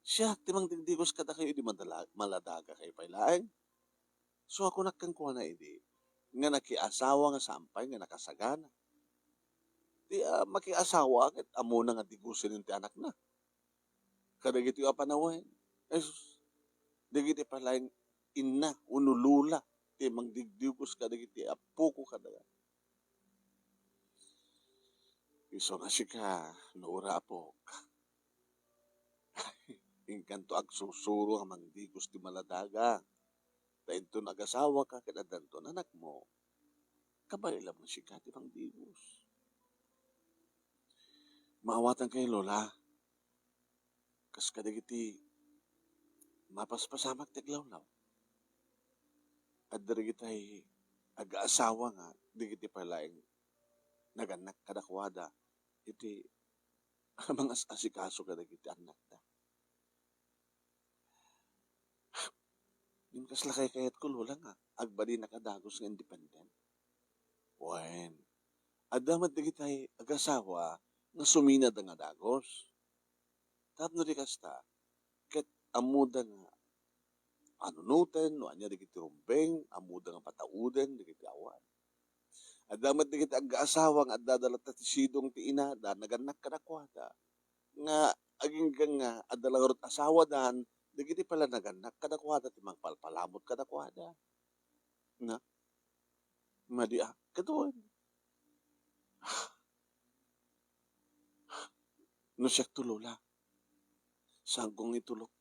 Siak ti mangdigdigos kadakayo idi madala-, maladagakayo pay laeng. So, kunak kenkuana idi nga nakiasawa nga saan pay nga nakasagana. Ti, ah, makiasawa ket ammona nga digosen ti anakna. Kadagitoy a panawen, Jesus, dagiti pay laeng inna wenno lola ti mangdigdigos kadagiti appoko kada. Isu nga sika, Nora, apok. Inkanto agsursuro nga mangdigos ti maladaga. Ta inton agasawaka ket addanton anakmo, kabaelam nga sika ti mangdigos. Maawatankayo, Lola. Kas kadagiti mapaspasamak ti aglawlaw. Adda dagiti ag-asawa nga dagiti pay laeng nagannak kadakuada iti mangas-asikaso kadagiti annakda. Ngem kasla kaykayatko, Lola, nga agbalinaka dagus nga independent. Wen, adda met dagiti ag-asawa nga suminada nga dagus. Tapno di kasta, ket ammoda nga anunoten no ania dagiti rumbeng, ammoda nga patauden dagiti awan. Adda met dagiti ag-asawa nga addada latta ti sidong ti inada, nagannak kadakuada. Nga agingga nga adda la ngarud asawadan, dagiti pay la nagannak kadakuada ti mangpalpalamut kadakuada. Na? Madi a, kadua. No siak to, Lola, saanko nga itulok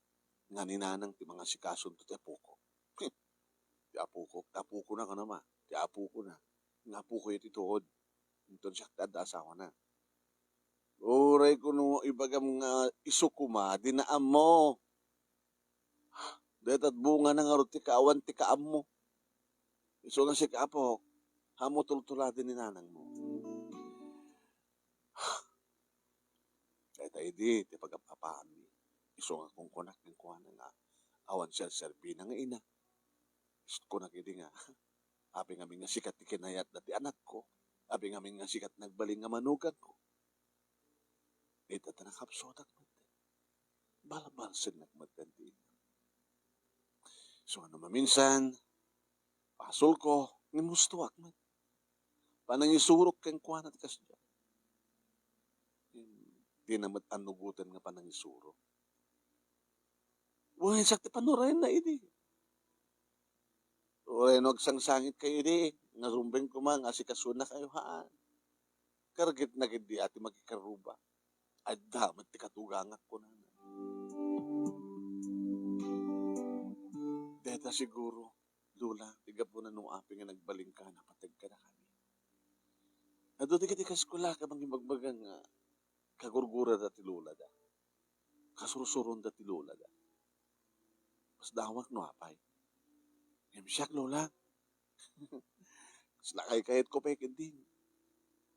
nga ni nanang ti mangasikaso to ti apoko. Ti apoko, ti apokona, kunana, ti apokona. Nga apoko iti tuod. Inton siak ti adda asawana. Uray kuno ibagam nga isu koma, dina ammo. Dayta bunga na ngarud ti kaawan ti kaammo. Isu nga sika, apok, ammo tultuladen ni nanangmo. Dayta idi ti pagap-apaanmi. Isu nga kunkunak kenkuana nga awan serserbina nga ina. Kunak idi nga, apay ngamin nga sika ti kinayatda ti anakko. Apay ngamin nga sika ti nagbalin nga manuganko. Ita ta nakapsutak met. Balbalsennak met ti ina. So, no maminsan, pasulko, ngem hustoak met. Panangisurok kenkuana ti kasdiay. Dina met annugoten nga panangisuro. Wen, siak ti panurayenna idi. Uray no agsangsangitkayo idi, nga rumbeng koma nga asikasonakayo, haan. Kargitna ketdi a ti makikarruba. Adda met ti katugangak, kunana. Dayta siguro, Lola, ti gapuna no apay nga nagbalinka a napateg kadakami. Adu dagiti kaeskuelak a mangibagbaga nga kagurgurada ti lolada. Kasursuronda ti lolada. Pasdawak no apay. Ngem siak, Lola, kasla kaykayatko pay ketdin.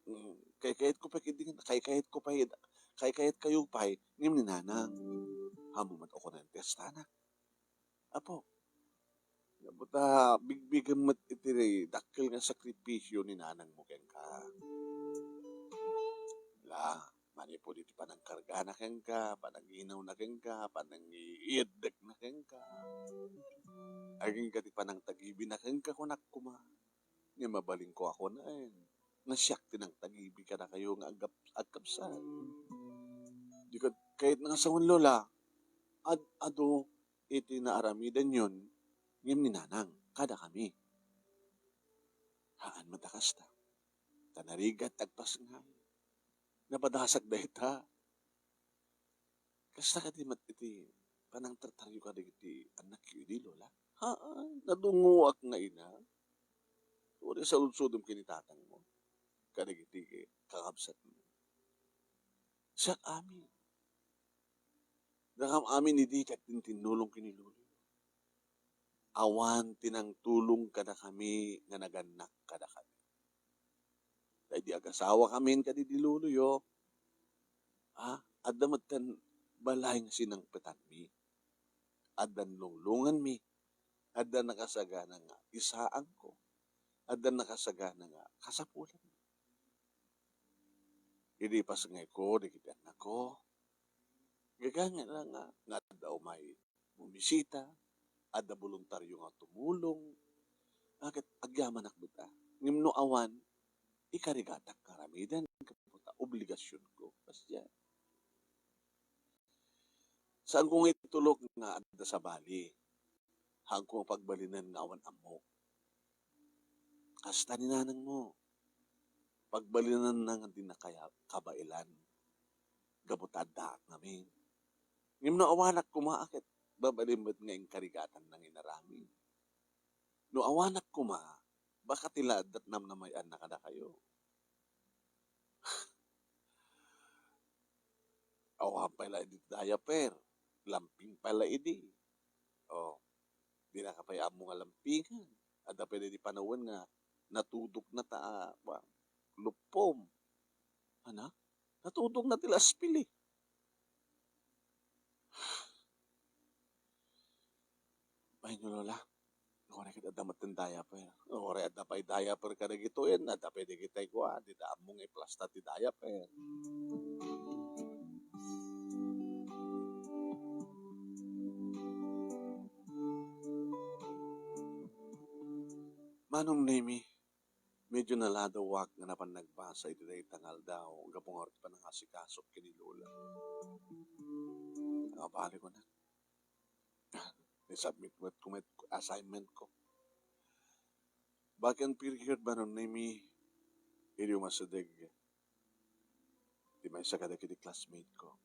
Mm, kaykayatko pay ketdin, kaykayatko pay, kaykayatkayo pay, ngem ni Nanang. Ammom met a kunak ti kastanak. Apo, gapu ta bigbigem met iti dakkel nga sakripisio ni nanangmo kenka. La, manipud iti panangkargana kenka, pananginawna kenka, panangiiddekna kenka. Agingga ti panangtagibina kenka, kunak koma. Nga mabalinko a kunaen, nga siak ti nangtagibi kadakayo nga agkab-, agkabsat. Di ket, ket nga sawen, Lola, ad-adu iti naaramidenyon ngem ni Nanang kadakami. Haan met a kasta. Ta narigat ti agpasngay. Napadasak dayta. Kasta kadi met iti panangtartaryo kadagiti annakyo idi, Lola? Haan, nadungoak nga ina. Uray saludsodem ken ni tatangmo kadagiti kakabsatmo. Siak amin. Dakam amin idi ti agtintinnulong ken ni Lolo. Awan ti nangtulong kadakami nga nagannak kadakami. Ta idi agasawakamin kadi di loloyo, a, adda metten balay nga sinangpetanmi. Addan lunglunganmi. Adda nakasagana nga isaanko. Adda nakasagana nga kasapulanmi. Idi pasngayko dagiti annakko, gagangayna nga, nga adda umay bumisita, adda boluntario nga tumulong, a ket agyamanak met a. Ngem no awan, ikarigatak nga aramiden gapu ta obligasionko. Kasdiay. Saanko nga itulok nga adda sabali. Haanko nga pagbalinen nga awan ammok. Kasta ni nanangmo. Pagbalinanna nga dina kaya-, kabaelan. Gapu ta addaak ngamin. Ngem no awanak koma, a ket mabalin met nga inkarigatanna nga inaramid. No awanak koma, baka ti laadda ti namnamayan-na kadakayo. Awan pay la idi diaper, lamping pay la idi. O, dinaka pay ammo nga lampingan. Adda pay daydi panawen nga natudokna ta, a, kuan, luppom. Ana? Natudokna ti laspili. Ay, no, Lola. Uray ket adda met ti diaper. Uray adda pay diaper kadagitoyen, adda pay dagiti kuan, dita ammo nga iplasta ti diaper. Manong Nemi, medyo naladawak nga napan nagbasa iti dayta nga aldaw gapu nga uray ti panangasikasok ken ni Lola. Nangabali ko na. Ni-submit met ko met assignment ko. Baken period, Manong Nemi, idi umasideg ti maysa kadagiti classmate ko.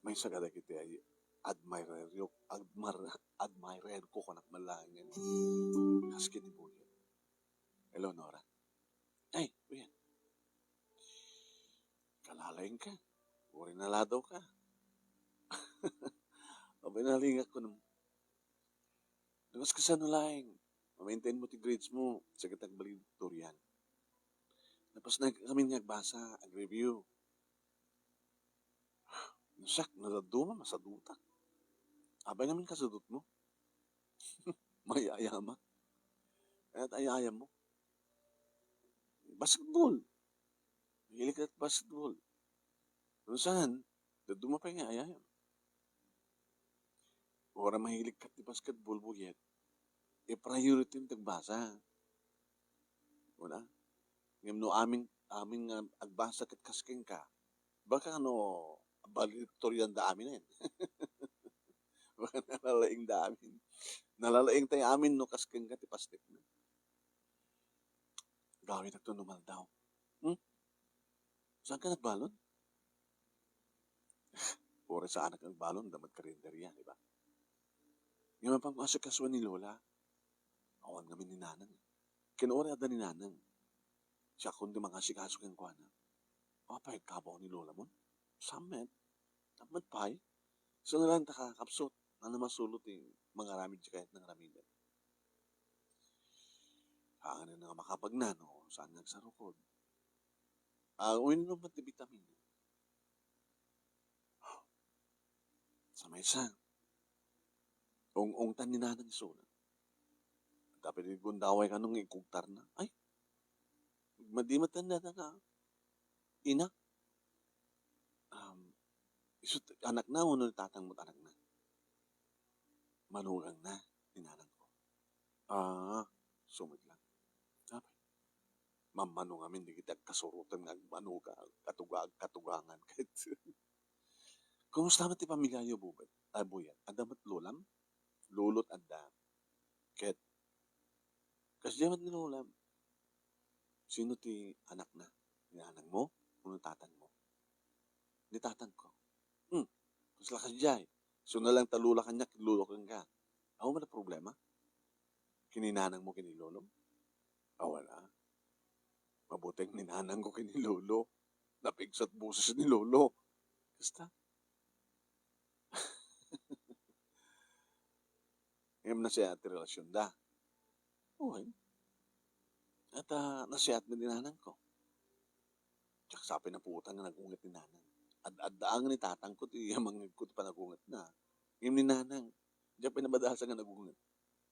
Maysa kadagiti ay admirer-yo, admir-, admirer ko, kunak man laengen. Kas ken ni Buyet. Hello, Nora. Ay, Buyet. Kalalaingka. Uray naladawka. Abay, nalingak ko naman. Nakaskasano laeng. Mamaintainmo ti grades mo, saan ka agvaledictorian. Tapos nagkamin nga agbasa, ag-review. Siak, nadadduma, masadutak. Apay ngamin kasadutmo? Mayayama. Ket ay-ayammo? Basketball. Mahilig ka basketball. Pero saan? Dadduma pay nga ay-ayam. Uray mahilig ka ti basketball, Buyet, i-priority ti agbasa. Una, ngem no amin, amin nga agbasa ket kas kenka, baka no valedictorian da amin, eh. Baka nalalaing da amin. Nalalaing tayo amin no kas kenka ti pastekna. Gawidakto no maldaw. Hmm? Saan ka nagbalon? Uray saanak nagbalon, adda met karinderya, di ba? Ngem apan asikasuan ni Lola, awan ngamin ni Nanang. Ken uray adda ni Nanang, siakon ti mangasikaso kenkuana. Apay, kabaw ni Lola mon? Saan met? Saan met pay? Saan laeng ta kakabsut? Ano masulo ti mangaramid ti kayatna nga aramiden. Saan nga makapagna no saan nga agsarukod. Ah, uminom met ti bitamin. Sa maysa, ung-ungtan ni Nanang isuna. Tapno idi gundaway kano nga ikugtarna. Ay, madi met ti dayta nga ina. Um, isu ti anakna wenno ni tatangmo ti anakna? Manugangna ni nanangko. Ah, isu met lang. Apay, mammano ngamin dagiti agkasuroten nga agmanuga, agkatuga-, agkatugangan ket. Kumusta met ti pamiliayo, Bubet? Ay, Buyat. Adda met lolam? Lolot adda. Ket, kasdiay met ni lolam? Sino ti anakna? Ni nanangmo wenno tatangmo? Ni tatangko. Hmm, kasla kasdiay? Isuna lang ta lola kaniak, lolo kenka. Awan met a problema? Ken ni nanangmo ken ni lolom? Awan a. Mabuting ni nanangko ken ni lolo. Napigsa ti boses ni lolo. Kasta. Ngem nasiat ti relasionda. Wen. At, ah, nasiat met ni nanangko. Diak sa pay napuotan nga nagunget ni nanang. Ad-adda nga ni tatangko ti mangngegko ti panagungetna. Ngem ni nanang, diak pay nabadasa nga nagunget.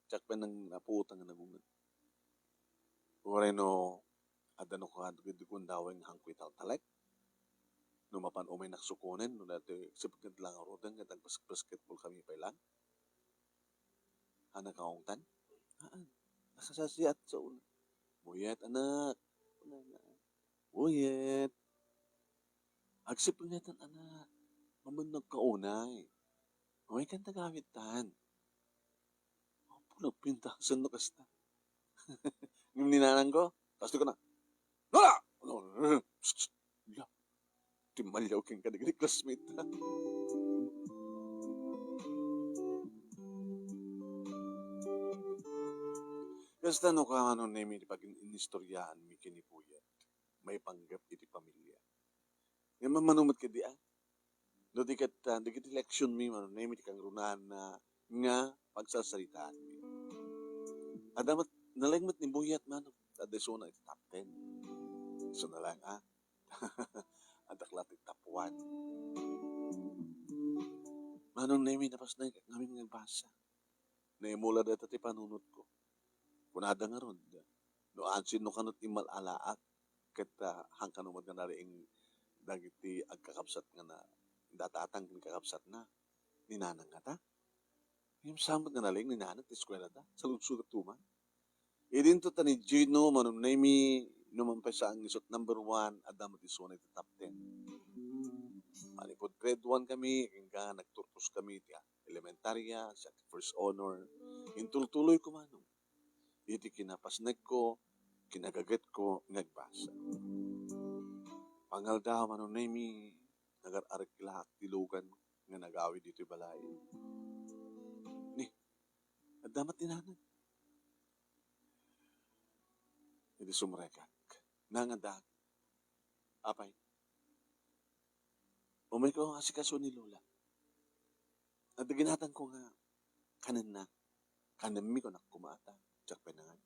Diak pay nang-, napuotan nga nagunget. Uray no, adda no kadi gundaway nga haanko italtalek. No mapan umay naksukonen, no daytoy sipnget lang ngaruden, ket agbasketball kami pay lang. Haan a kaungtan? Haan. Nakasasiat sa una. Buyet, anak. Buyet. Agsipngetan, anak. Maman nagkaunay. Umaykan ta gawitan. Apo, nagpintasan no kasta. Ngem ni nanangko, kasta ko na, "Lola!" Psst, psst. Hala, timaliaw kenka dagiti classmate. Kasta no, Manong Nemi, ti pagin-inistoryaanmi ken ni Buyet, maipanggep iti pamilia. Ngem mammano met kadi, a? No di ket, ah, dagiti leksionmi, Manong Nemi, ti kangrunaanna nga pagsarsaritaanmi. Adda met, nalaing met ni Buyet, Manong. Adda isuna iti top ten. Isuna lang, a? Adda la ti top one. Manong Nemi, napasnekak ngamin nga agbasa. Naimula dayta ti panunotko. Kunada ngarud, no ansin no kano ti mal-alaak, ket, ah, haan kano met nga nariing dagiti agkakabsat nga na, datatang ken kakabsatna, ni nanang ngata? Ngem saan met nga nalaing ni nanang ti eskuelada, sa lungsod a tuman. Idinto ta ni Gino, Manong Nemi, no man pay saan nga isut' number one, adda met isuna iti top ten. Manipud grade one kami, agingga nagturtos kami iti elementarya, siak ti first honor. Intultuloyko, Manong. Iti kinapasnekko, kinagagetko nga agbasa. Pangaldaw, Manong Nemi, nagar-arkilaak ti lugan nga nagawid ditoy balay. Ni, adda met ni nanang. Idi sumrekak, nangadak. Apay, umayko nga asikaso ni Lola. Adda ginatangko nga kanenna. Kanemmi, kunak koma, ta diak pay nangan.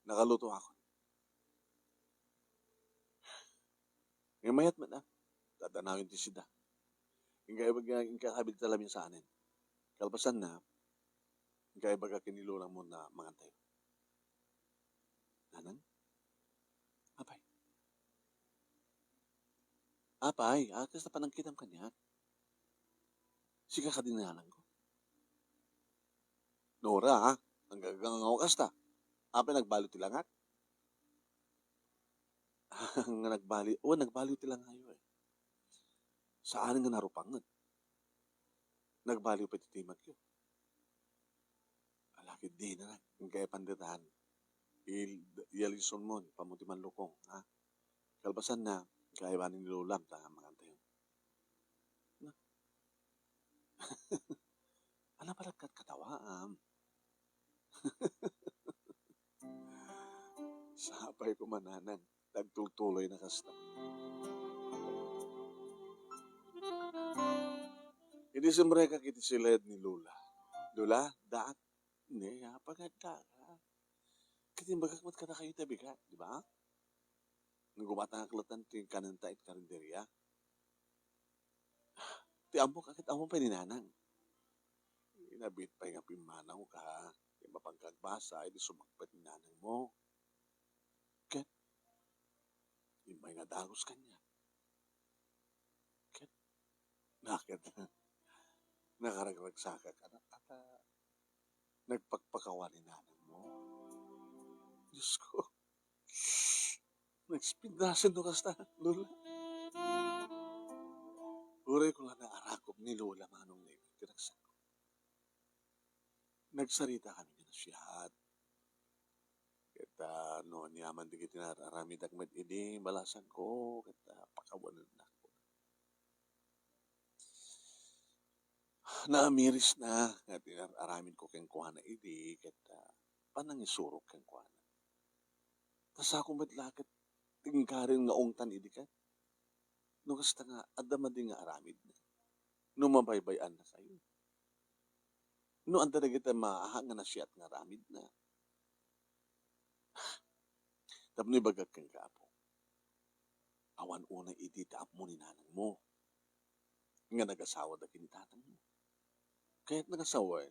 Nakalutoakon. Ngem mayat met, a, dadanawen ti sida. Inka ibaga, inka kabilta lamin saanen. Kalpasanna, inka ibaga ken ni Lola mo nga mangantayo. Nanang? Apay? Apay, a, kasta panagkitam kaniak. Sika kadi ni nanangko? Nora, a, naggagangaw kasta. Apay, nagbaliw ti langak? Nga nagbaliw, o, nagbaliw ti langayo, e. Saan nga narupangen. Nagbaliw pay ti timekyo. Ala, ket dina, inka ipan ditan. Il-, iyalisonmo, ipanmo ti manlukong, a? Kalpasanna, inka ibanen ni Lolam, ta mangantayo. Na. Ala, pay la katkatawaam. Sapay koma, nanang, nagtultuloy na kasta. Idi sumrekak iti siled ni Lola, Lola, daak. Ne, apay nga adda ka? Ket imbagak met kadakayo ti bigat, di ba? Nga gumatangak latta ti kanenta iti karinderia. Ti ammok, ket ammom pay ni Nanang. Inabit pay nga pimmanawka, ket mapanka agbasa, idi sumakbay ni Nanang mo. Ket, immay nga dagus kaniak. Ket, naket, nakaragragsakak, anak, ata, nagpakpakawan ni Nanang mo. Diyos ko. Nagspindasen no kasta, Lola. Uray ko la naarakop ni Lola Manong Nemi, ti ragsak. Nagsarita kami nga nasyat. Ket, ah, no, aniaman dagiti ar-aramidak met idi, balasangko, ket, ah, pakawanennak. Naamirisna nga ti ar-aramidko kenkuana idi, ket, ah, panangisurok kenkuana. Ta sako met la ket ti inkari nga ungtan idi ket. No kasta nga, adda madi nga aramidna. No mabaybay-annakayo. No adda dagiti maaha nga nasyat nga aramidna. Tapno ibagak kenka, Apo. Awan unay idi ti ammo ni nanangmo nga nagasawada ken ni tatangmo. Kayatna nga sawen,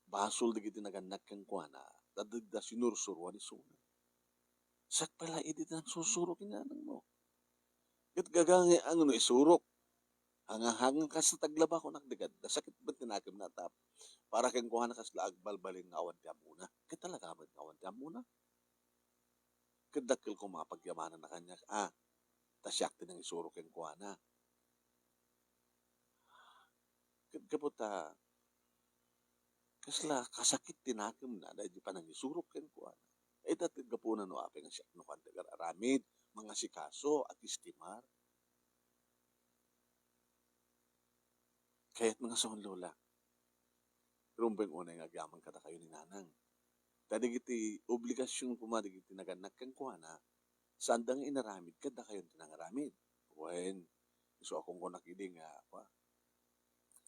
basol dagiti nagannak kenkuana, ta dida sinursuroan isuna. Siak pay la idi ti nangsursuro ken ni nanangmo. Ket gagangay a no isurok. Hangahanga kas ti aglaba, kunak, di ket sakit met ti nakemna ta para kenkuana kasla agbalbalin nga awan ti ammona. Ket talaga met nga awan ti ammona. Ket dakkel koma a pagyamananna kaniak, a, ta siak ti nangisuro kenkuana. Ket gapu ta kasla kasakit ti nakemna daydi panangisurok kenkuana. Ita ti gapuna no apay nga siak no kuan ti agar-aramid, mangasikaso, agistimar. Kayatna nga sawen, Lola, rumbeng unay nga agyaman kadakayo ni Nanang. Ta dagiti obligasion koma dagiti nagannak kenkuana, saanda nga inaramid, kaddakayon ti nangaramid. Wen, isu a kunkunak idi nga, kua,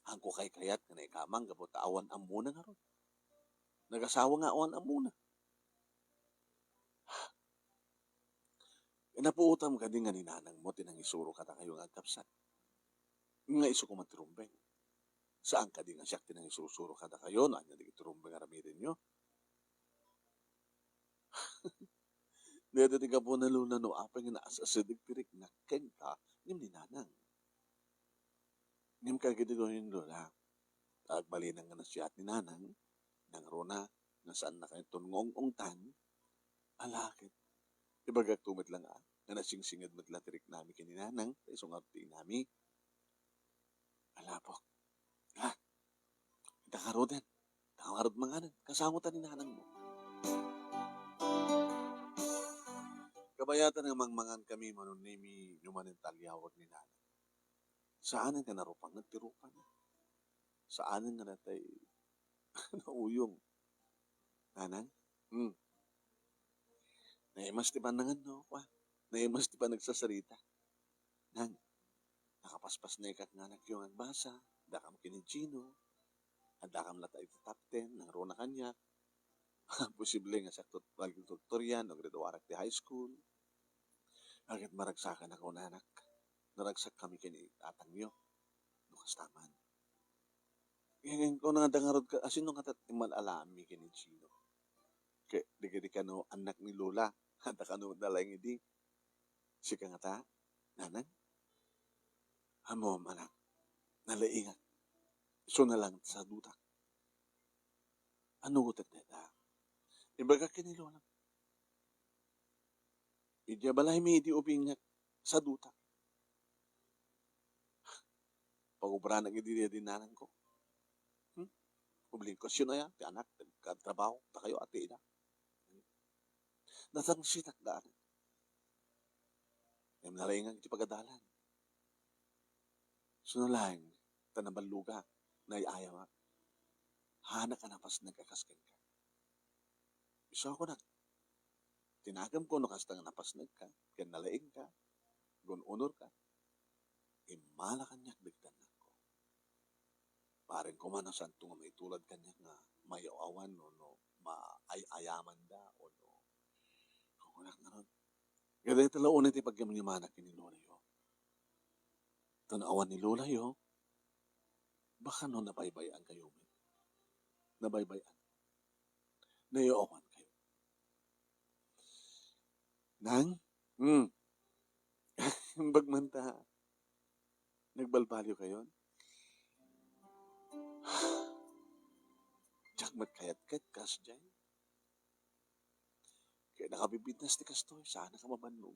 haanko kaykayat nga naikamang gapu ta awan ammona ngarud. Nagasawa nga awan ammona. Napuotam kadi nga ni nanangmo ti nangisuro kadakayo nga agkabsat? Nga isu koma ti rumbeng. Saan kadi nga siak ti nangisursuro kadakayo no ania dagiti rumbeng nga aramidenyo? Dayta ti gapuna, Lola, no apay nga naas-asideg ti riknak kenka ngem ni Nanang. Ngem kagidi gayam, Lola, ta agbalinak nga nasyat ni Nanang, nangruna nga saannakayo nga ung-ungtan, ala ket ibagakto met la nga, nga nasingsinged met la ti riknami ken ni Nanang, ta isu ngarud ti inami. Ala, Apo. Ah, ita ngaruden. Ita ngarud manganen. Kasamotan ni nanangmo. Kabayatan nga mangmangan kami, Manong Nemi, no manen ti aliawag ni Nanang. Saanen nga narupanget ti rupana. Saanen nga natay nauyong. Nanang? Hmm. Naimas ti pannangan, no? Kua? Naimas ti panagsasarita. Nang, nakapaspasnekak nga anakyo nga agbasa, addakam ken ni Gino, addakam latta iti top ten, nangruna kaniak. Posible nga siak tut-, valedictorian no graduarak ti high school. Ket maragsakanak, kunanak. Naragsakkami ken ni tatangyo. No kasta man. Ngem kuna nga da ngarud ka, asino ngata ti mal-alaanmi ken ni Gino? Ket di kadi kano annak ni Lola, adda kano nalaing idi. Sika ngata, Nanang? Ammom, anak, nalaingak. Isu na lang ti sadutak. Annugotek dayta? Imbagak ken ni Lola. Idiay balaymi idi ubingak, sadutak. Pagubranak idi daydi nanangko. Hmm? Obligasion aya ti anak, nagtrabaho, ta kayo ati ida. Natangsitak daan. Ngem nalaingak iti pagadalan. Isu na laeng, ta naballoga, naay-ayawak. Haanak a napasneg a kas kenka. Isu a kunak, ti nakemko no kasta nga napasnekka, ken nalaingka, gun-unorka, immala kaniak dagiti annakko. Bareng koma no saanto nga maitulad kaniak nga mayaw-awan wenno maay-ayamanda wenno, kunak ngarud. Dayta la unay ti pagyamyamanak ken ni lolayo. Ta no awan ni lolayo, baka no nabaybay-an kayo met. Nabaybay-an. Nayaw-awan kayo. Nang? Hmm. Imbag man ta. Nagbalbaliw kayon? Diak met kayat ket kasdiay. Ket nakabibintas ti kastoy, saan a mabannog.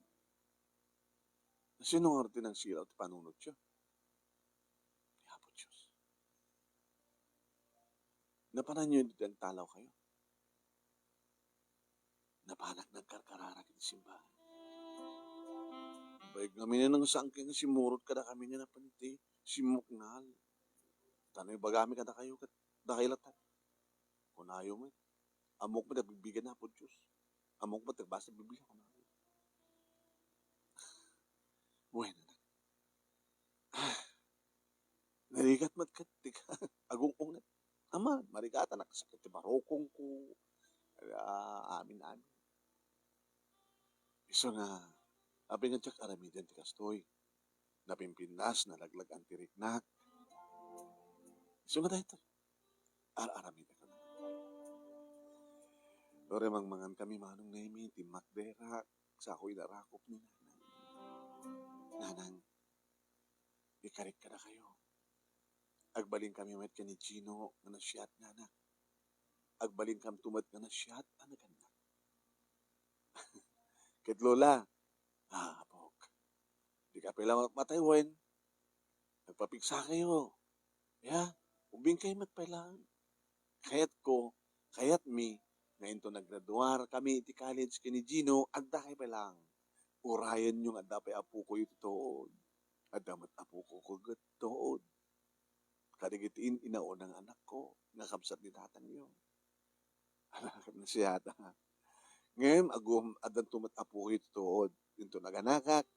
Sino nga ti nangsilaw ti panunotyo? Ni Apo Dios. Napananyo iti agtalaw kayo? Napanak nagkarkararak iti simbahan. Baig ngamin nga saan kay nga simurot kadakami nga napan iti simmuknal. Ta no ibagami kadakayo ket dakay latta. Kunayo met, ammok met a bibigan ni Apo Dios. Ammok met a basa Biblia, kunayo. Wen, anak. Ah, narigat met ket ti agung-unget. Ama, marigatan, nakasakit ti barukongko. Ah, amin, amin. Isu nga, apay nga diak aramiden ti kastoy. Napimpintas, nalaglag-an ti riknak. Isu nga daytoy. Ar-aramidek. Uray mangmangan kami, Manong Nemi, timmakderak, sako inarakop ni Nanang. Nanang, ikarik kadakayo. Agbalin kami met ken ni Gino nga nasiat nga anak. Agbalin kamto met nga nasiat a nagannak. Ket Lola, ah, apok, dika pay la matay wen? Nagpapigsa kayo. Ya, ubing kayo met pay laeng. Kayatko, kayatmi, nga inton naggraduar kami iti college ken ni Gino, adda kayo pay laeng. Urayenyo nga adda pay apoko iti tuod. Adda met apoko ket tuod. Kadagiti in-inauna nga anakko, nga kabsat ni tatangyo. Ala, ket nasiata. Ngem, agum-, addanto met apoko iti tuod. Inton aganakak,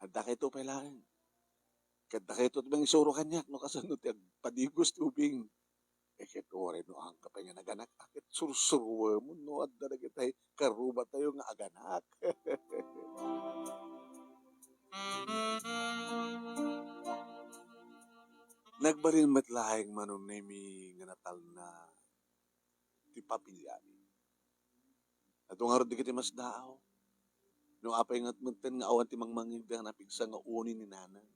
adda kayto pay laeng. Ket dakayto ti mangisuro kaniak no kasano ti agpadigos ti ubing. Eh, ket uray no angka pay nga naganak, ket sursuruem no adda dagiti karubatayo nga aganak. Nagbalin met laeng, Manong Nemi, nga natalna ti pamiliami. Adu ngarud dagiti masdaaw. No apay nga metten nga awan ti mangmangngegda nga napigsa nga uni ni Nanang.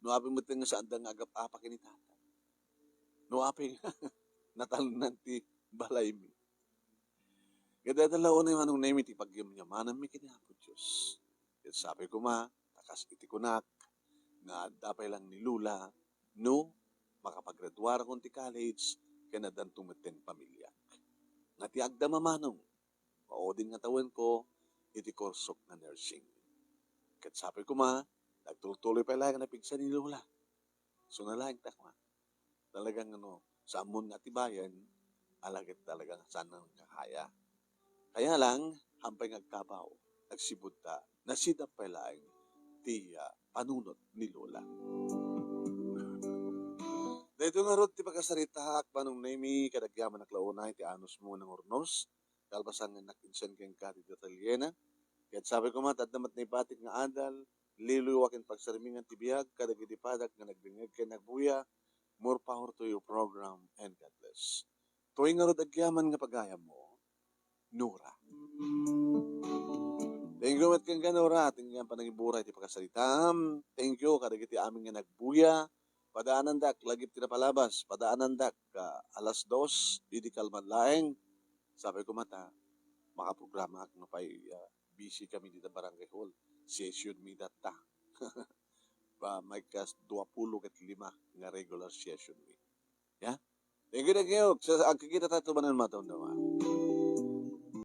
No apay metten nga saanda nga agap-apa ken ni Tata. No apay nga natalnan ti balaymi. Ket dayta la unay, Manong Nemi, ti pagyamyamananmi ken ni Apo Dios. Ket sapay koma, ta kas iti kunak, nga adda pay laeng ni Lola, no makapagraduarakon ti college, ken addanto metten pamiliak. Nga ti agdama, Manong, maudin nga tawenko iti kursok nga nursing. Ket sapay koma, nagtultuloy pay laeng a napigsa ni Lola. Isu nga laeng ta koma. Talagang ano, saanmon nga atibayen, ala ket talagang saan nga kakaya. Kaya lang, hampay nga agkabaw, nagsibudta, nasidap pay laeng ti, ah, panunot ni Lola. Daytoy ngarud ti pakasaritaak, Manong Nemi, ket agyamanak la unay ti anusmo nga nangurnos, kalpasan nga innak insen kenka ti detalyena. Ket sapay koma, adda met naibatik nga adal, liwliwa ken pagsarmingan ti biag kadagiti padak nga nagdengngeg ken nagbuya. More power to your program and God bless. Toy ngarud agyaman nga pagayammo, Nora. Thank you met kenka, Nora. Thank you nga panangiburay ti pakasaritam. Thank you kadagiti amin nga nagbuya. Padaanandak, lagip ti napalabas, padaanandak, ah, alas dos, idi kalman laeng. Sapay koma ta, makaprogramaak no pay, ah, busy kami dita barangay hall. Session mi datta. Ba, may kas duapulo ket lima nga regular session mi. Ya? Thank you, thank you. Sa, agkikita tayo tumanan, mga taon naman.